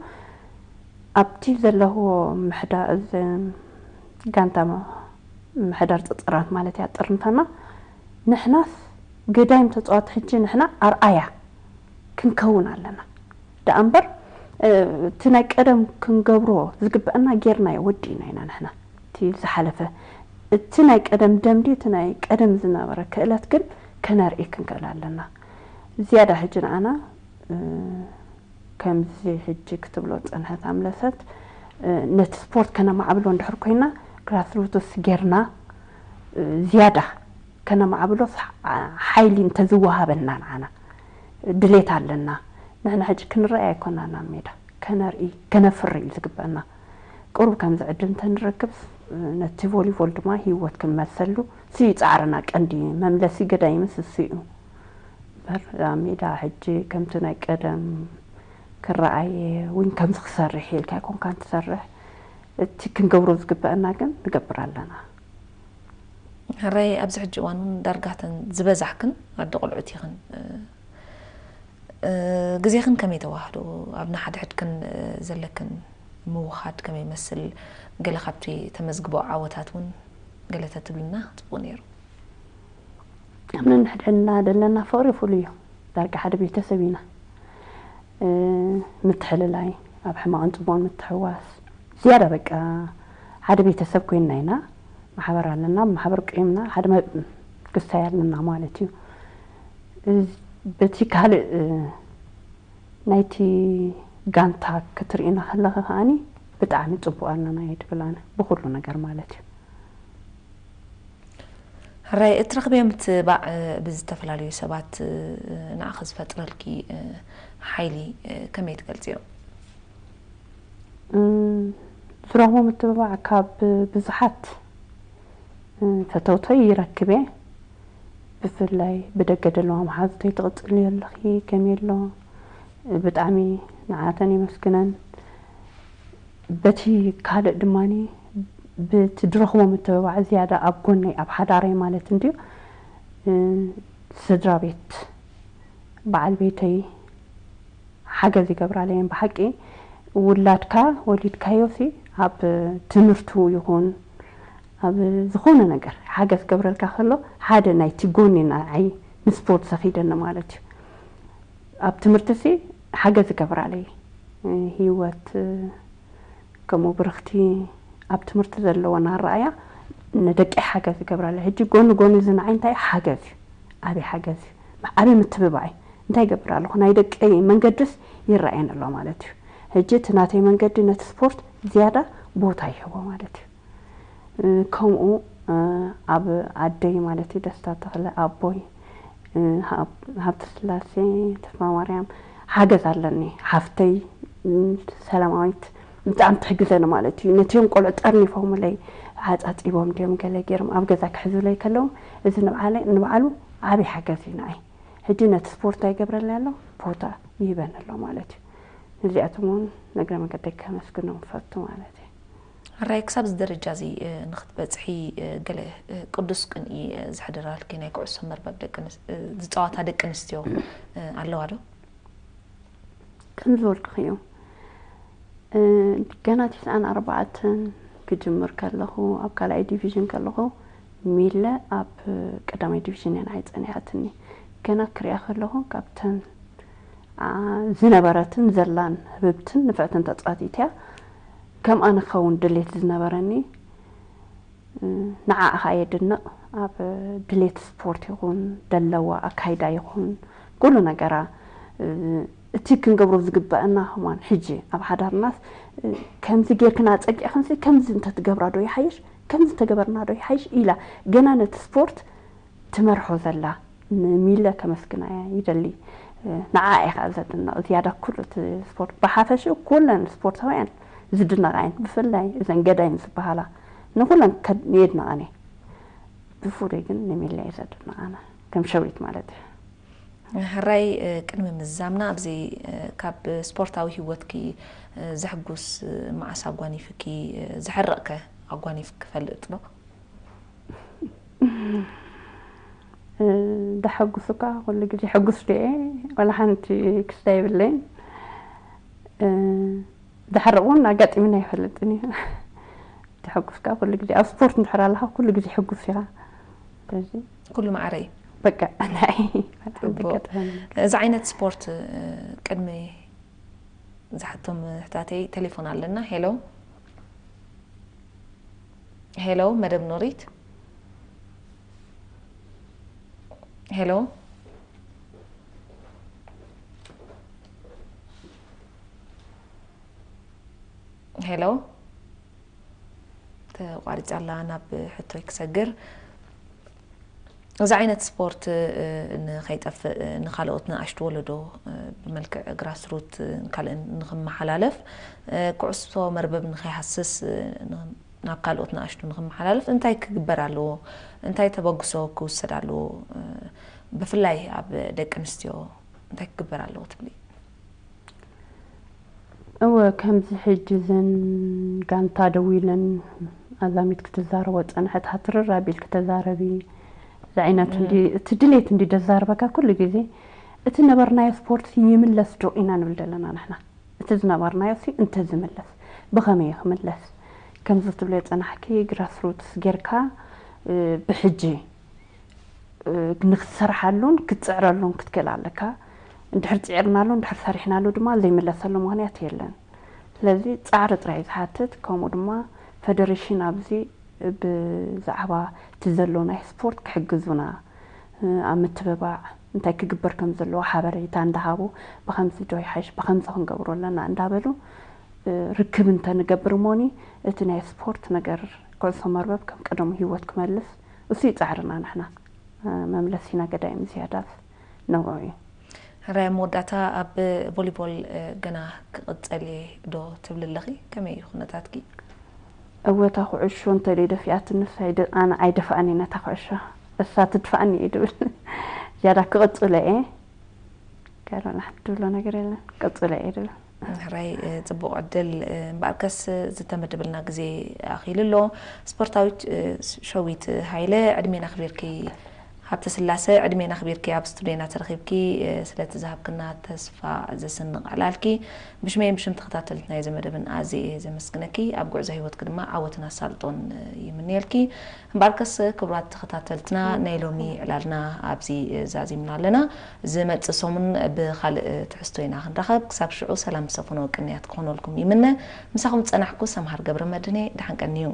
ኣብቲ ዘለኽዎ ምሕዳ- እዚ ጋንታ ምሕዳር ፀፀራት ማለት እያ ጥርንፈና። ንሕናስ ገዳይም ተፃዋቲ ሕጂ ንሕና ኣርኣያ ክንከውን ኣለና። ደኣ እምበር እቲ ናይ ቀደም ክንገብሮ ዝግበአና ጌርናዮ ወዲእና ኢና ንሕና። እቲ ዝሓለፈ እቲ ናይ ቀደም ደም ድዩ እቲ ናይ ቀደም ዝነበረ ክእለት ግን ከነርኢ ክንክእል ኣለና። ዝያዳ ሕጂ ንኣና ከምዚ ሕጂ ክትብሎ ዝጸንሐት ኣምለሰት ነቲ ስፖርት ከነማዕብሎ እንድሕር ኮይና ግራስሩትስ ጌርና ዝያዳ ከነማዕብሎስ ሓይሊ እንተዝወሃበና ንዓና ድሌት ኣለና። ንሕና ሕጂ ክንረኣይ ኣይኮናና ሜዳ ከነርኢ ከነፍሪ እዩ ዝግበአና። ቁሩብ ከምዚ ዕድል እንተንረክብ ነቲ ቮሊቮል ድማ ህይወት ክንመልሰሉ ስዩ ጻዕርና ቀንዲ መምለሲ ገዳይምስ እሱ እዩ። እምበር ኣብ ሜዳ ሕጂ ከምቲ ናይ ቀደም ክረኣየ ወይ ከምዚ ክሰርሕ ኢልካ ኣይኮንካን ትሰርሕ። እቲ ክንገብሮ ዝግበአና ግን ንገብር ኣለና። ሕራይ ኣብዚ ሕጂ እዋን እውን ዳርጋተን ዝበዛሕክን ኣደ ቆልዑት ኢኽን። ግዜኽን ከመይ ተዋህዶ? ኣብ ንሓድሕድክን ዘለክን ምውሃድ ከመይ ይመስል? ገለ ካብቲ ተመዝግቦ ዓወታት እውን ገለ ተትብልና ጽቡቕ ነይሩ። ኣብ ነንሕድሕድና ዘለና ፍቕሪ ፍሉይ እዩ። ዳርጋ ሓደ ቤተሰብ ኢና። ምትሕልላይ፣ ኣብ ሕማቕን ጽቡቕን ምትሕዋስ፣ ዝያዳ በቃ ሓደ ቤተሰብ ኮይንና ኢና። ማሕበር ኣለና፣ ብማሕበር ቂምና ሓደ ክስታይ ኣለና ማለት እዩ። በቲ ካልእ ናይቲ ጋንታ ክትርእና ከለኺ ከዓኒ ብጣዕሚ ጽቡቕ ኣለና እየ ትብል ኣነ ብኹሉ ነገር ማለት እዩ። ሕራይ እትረኽብዮ ምትባዕ ብዝተፈላለዩ ሰባት ንዓኺ ዝፈጥረልኪ ሓይሊ ከመይ ትገልጽዮ? ዝረኽቦ ምትብባዕ ካብ ብዙሓት ፈተውተይ ይረክብ እየ። ብፍላይ ብደገ ዘለዋ መሓዙተይ ትቕጽልዮ ኣለኺ ከመይ ኣሎ ብጣዕሚ ንዓተን የመስግነን። በቲ ካልእ ድማ ብቲ ድረኽቦ ምትብባዕ ዝያዳ ኣብ ጎነይ፣ ኣብ ሓዳረይ ማለት እንድዩ፣ እ፣ ስድራ ቤት፣ በዓል ቤተይ ሓገዝ ይገብራለየን። ብሓቂ ውላድካ ወሊድካዮሲ ኣብ ትምህርቱ ይኹን ኣብ ዝኾነ ነገር ሓገዝ ክገብረልካ ከሎ፣ ሓደ ናይቲ ጎኒ ንዓይ ንስፖርት ዘኺደኒ ማለት እዩ። ኣብ ትምህርትሲ ሓገዝ ይገብራለይ። ህይወት ከምኡ ብርኽቲ ኣብ ትምህርቲ ዘለወን ኣረኣያ ንደቂ ሓገዝ ይገብራለይ። ሕጂ ጎኒ ጎኒ እዚ ንዓይ እንታይ ሓገዝ እዩ? ዓብዪ ሓገዝ እዩ። ዓብዪ ምትብባዕ እዩ። እንታይ ይገብር ኣለኹ? ናይ ደቀይ መንገድስ ይረኣየን ኣሎ ማለት እዩ። ሕጂ እቲ ናተይ መንገዲ ነቲ ስፖርት ዝያዳ ቦታ ይህቦ ማለት እዩ። እ፣ ከምኡ፣ እ፣ ኣብ ኣደይ ማለት እዩ ደስታ ተኽለ፣ ኣቦይ፣ እ፣ ሃብ-፣ ሃብተ ስላሴ፣ ተስፋ ማርያም ሓገዝ ኣለኒ። ሓፍተይ፣ እ፣ ሰላማዊት ብጣዕሚ ትሕግዘኒ ማለት እዩ። ነቲኦም ቆልዑ ጠርኒፎምለይ፣ ዓጻጺቦም ድዮም ገለ ገይሮም ኣብ ገዛ ክሕዙለይ ከለዉ፣ እዚ ንብዓለ-፣ ንባዕሉ ዓብዪ ሓገዝ እዩ ንዓይ። ሕጂ ነቲ ስፖርት እንታይ ይገብረለይ ኣሎ? ቦታ ይህበኒ ኣሎ ማለት እዩ። እዚኣቶም እውን ንእግረ መንገደይ ከመስግኖም እፈቱ ማለት እዩ። ሕራይ ክሳብ እዚ ደረጃ እዚ፣ እ፣ ንክትበጽሒ፣ እ፣ ገለ፣ እ፣ ቅዱስ ቅንኢ፣ እ፣ ዘሕደራልኪ ናይ ኩዕሶ መርበብ ደቂ ኣንስ-፣ እ፣ ዝጻወታ ደቂ ኣንስትዮ፣ እ፣ ኣለዋ ዶ? ከም ዝበልኩኺ እዩ። እ፣ ገና ትስዓን ኣርባዕተን ክጅምር ከለኹ፣ ኣብ ካልኣይ ዲቪዥን ከለኹ፣ ሚለ ኣብ ቀዳማይ ዲቪዥን እያ ንዓይ ጸኒሓትኒ። ገና ክሪኣ ከለኹ፣ ካብተን፣ ኣ፣ ዝነበረትን ዘላን ህብብትን ንፍዕትን ተጻዋቲት እያ። ከምኣ ንኸውን ድሌት ዝነበረኒ፣ እ፣ ንዓኣ ኸኣ የድንቕ። ኣብ ድሌት ስፖርት ይኹን፣ ደለዋ ኣካይዳ ይኹን፣ ኩሉ ነገራ፣ እ፣ እቲ ክንገብሮ ዝግበአና ከማን ሕጂ ኣብ ሓዳርናስ፣ እ፣ ከምዚ ጌርክን ኣጸጊዕክንሲ ከምዚ እንተትገብራ ዶ ይሓይሽ፣ ከምዚ እንተገበርና ዶ ይሓይሽ ኢላ ገና ነቲ ስፖርት ትመርሖ ዘላ ንሚለ ከመስግና ይደሊ። እ፣ ንዓኣ እየ ኸኣ ዘድንቕ። ዝያዳ ኩሉ እቲ ስፖርት፣ ብሓፈሽኡ ኩለን ስፖርታውያን ዝድነቓ እየን። ብፍላይ እዘን ገዳይም ዝበሃላ ንኹለን ከድ-፣ የድንቐን እየ። ብፍሉይ ግን ንሚለ እየ ዘድንቕ ኣነ፣ ከም ሸዊት ማለት እዩ። ሕራይ፣ እ፣ ቅድሚ ምዝዛምና ኣብዚ፣ እ፣ ካብ ስፖርታዊ ህይወትኪ፣ እ፣ ዘሕጉስ፣ እ፣ መዓስ ኣጓኒፍኪ፣ እ፣ ዘሕርቕከ ኣጓኒፍኪ ክፈልጥ ዶ? እ፣ ደሐጉስ እኳ ኩሉ ግዜ ሕጉስ ድየ፣ ዋላ ሓንቲ ክስታ የብለይን። እ፣ ደሕርቕ እውን ኣጋጢሙኒ ኣይፈልጥን እዩ። ደሐጉስ ከዓ ኩሉ ግዜ ኣብ ስፖርት እንድሕር ኣለኻ ኩሉ ግዜ ሕጉስ ኢኻ። ስለዚ ኩሉ ማዕረ እዩ። በቃ፣ ናይ ጽቡቅ። ኣጋጣሚ። እዚ ዓይነት ስፖርት፣ እ፣ ቅድሚ ዝሓቶም ሕታተይ ቴሌፎን ኣለና። ሄሎ፣ ሄሎ፣ መደብ ኖሪት። ሄሎ፣ ሄሎ፣ ተቋሪጻ ኣላ። ናብ ሕቶይ ክሰግር፣ እዚ ዓይነት ስፖርት፣ እ፣ ንኸይጠፍእ፣ እ፣ ንኻልኦት ንኣሽቱ ወለዶ፣ እ፣ ብመልክዕ ግራስሩት፣ እ፣ ካልእን ንኽመሓላለፍ፣ እ፣ ኩዕሶ መርበብ ንኸይሃስስ፣ እ፣ ን-፣ ናብ ካልኦት ንኣሽቱ ንኽመሓላለፍ እንታይ ክግበር ኣለዎ? እንታይ ተበግሶ ክውሰድ ኣለዎ? እ፣ ብፍላይ ኣብ ደቂ ኣንስትዮ እንታይ ክግበር ኣለዎ ትብሊ? እወ፣ ከምዚ ሕጂ እዘን ጋንታ ደው ኢለን ኣዛሚት ክትዛረቦ ጸንሐት፣ ሃትርር ኣቢል ክተዛረቢ፣ እዚ ዓይነት እንዲ-፣ እቲ ድሌት እንዲ ደዛርበካ ኩሉ ግዜ፣ እቲ ነበርናዮ ስፖርት ይምለስ ዶ ኢና ንብል ዘለና ንሕና። እቲ ዝነበርናዮ ሲ እንተ ዝምለስ፣ ብኸመይ ክምለስ? ከምዚ ትብልዮ ጸናሕኪ፣ ግራስሩትስ ጌርካ፣ እ፣ ብሕጂ እ፣ ንክትሰርሓሉን ክትጽዕረሉን ክትክእል ኣለካ። እንድሕር ጽዒርናሉ፣ እንድሕር ሰሪሕናሉ ድማ ዘይምለሰሉ ምኽንያት የለን። ስለዚ ጻዕሪ ጥራይ እዩ ዝሓትት። ከምኡ ድማ ፈደሬሽን ኣብዚ ብዛዕባ እቲ ዘሎ ናይ ስፖርት ክሕግዙና፣ እ፣ ኣብ ምትብባዕ እንታይ ክግበር ከም ዘለዎ ሓበሬታ እንዳሃቡ፣ ብኸምዚ ዶ ይሓይሽ፣ ብኸምዚ ክንገብሮ ኣለና እንዳበሉ፣ እ፣ ርክብ እንተንገብር እሞኒ፣ እቲ ናይ ስፖርት ነገር፣ ኩዕሶ መርበብ ከም ቀደሙ ህይወት ክመልስ፣ እሱ እዩ ጻዕርና ንሕና። መምለሲና ገዳይም ዝያዳ ነውዑ እዩ። ሕራይ፣ ኣብ መወዳእታ ኣብ ቮሊቦል፣ እ፣ ገና ክቕጸል እየ ዶ ትብሊ ኣለኺ? ከመይ እዩ ኩነታትኪ? እወ፣ እታ ኩዕሾ እንተደይ ደፊኣትኒ፣ ንሳ ኣይደ-፣ ኣነ ኣይደፍኣኒ ነታ ኩዕሾ፣ እሳ ትድፍኣኒ እየ ድብል። ዝያዳ ክቕጽሎ እየ። ካልእ ዋላ ሓንቲ ድብሎ ነገር የለን። ክቕጽሎ እየ ድብል። ሕራይ ጽቡቕ ዕድል። እምበኣርከስ ዝተመደበልና ግዜ ኣኺሉ ኣሎ። ስፖርታዊት ሸዊት ሃይለ፣ ዕድሜና ኣኽቢርኪ፣ ሃብተ ስላሰ፣ ዕድሜና ኣኽቢርኪ ኣብ ስቱድዮና ተረኺብኪ ስለቲ ዝሃብክና ተስፋ ዘስንቕ ዕላልኪ ብሽመይን ብሽም ተኸታተልትና እዚ መደብን ኣዝየ እየ ዘመስግነኪ። ኣብ ጉዕዞ ህይወትኪ ድማ ዓወትን ኣሳልጦን ይምንየልኪ። እምበኣርከስ ክቡራት ተኸታተልትና፣ ናይ ሎሚ ዕላልና ኣብዚ ዛዚምና ኣለና። ዝመጽእ ሰሙን ብኻልእ ትሕዝቶ ኢና ክንራኸብ። ክሳብ ሽዑ ሰላም ዝሰፈኖ ቅንያት ክኾነልኩም ይምነ። ምሳኹም ዝጸናሕኩ ሰምሃር ገብረ መድህን እየ። ደሓን ቀንዩ።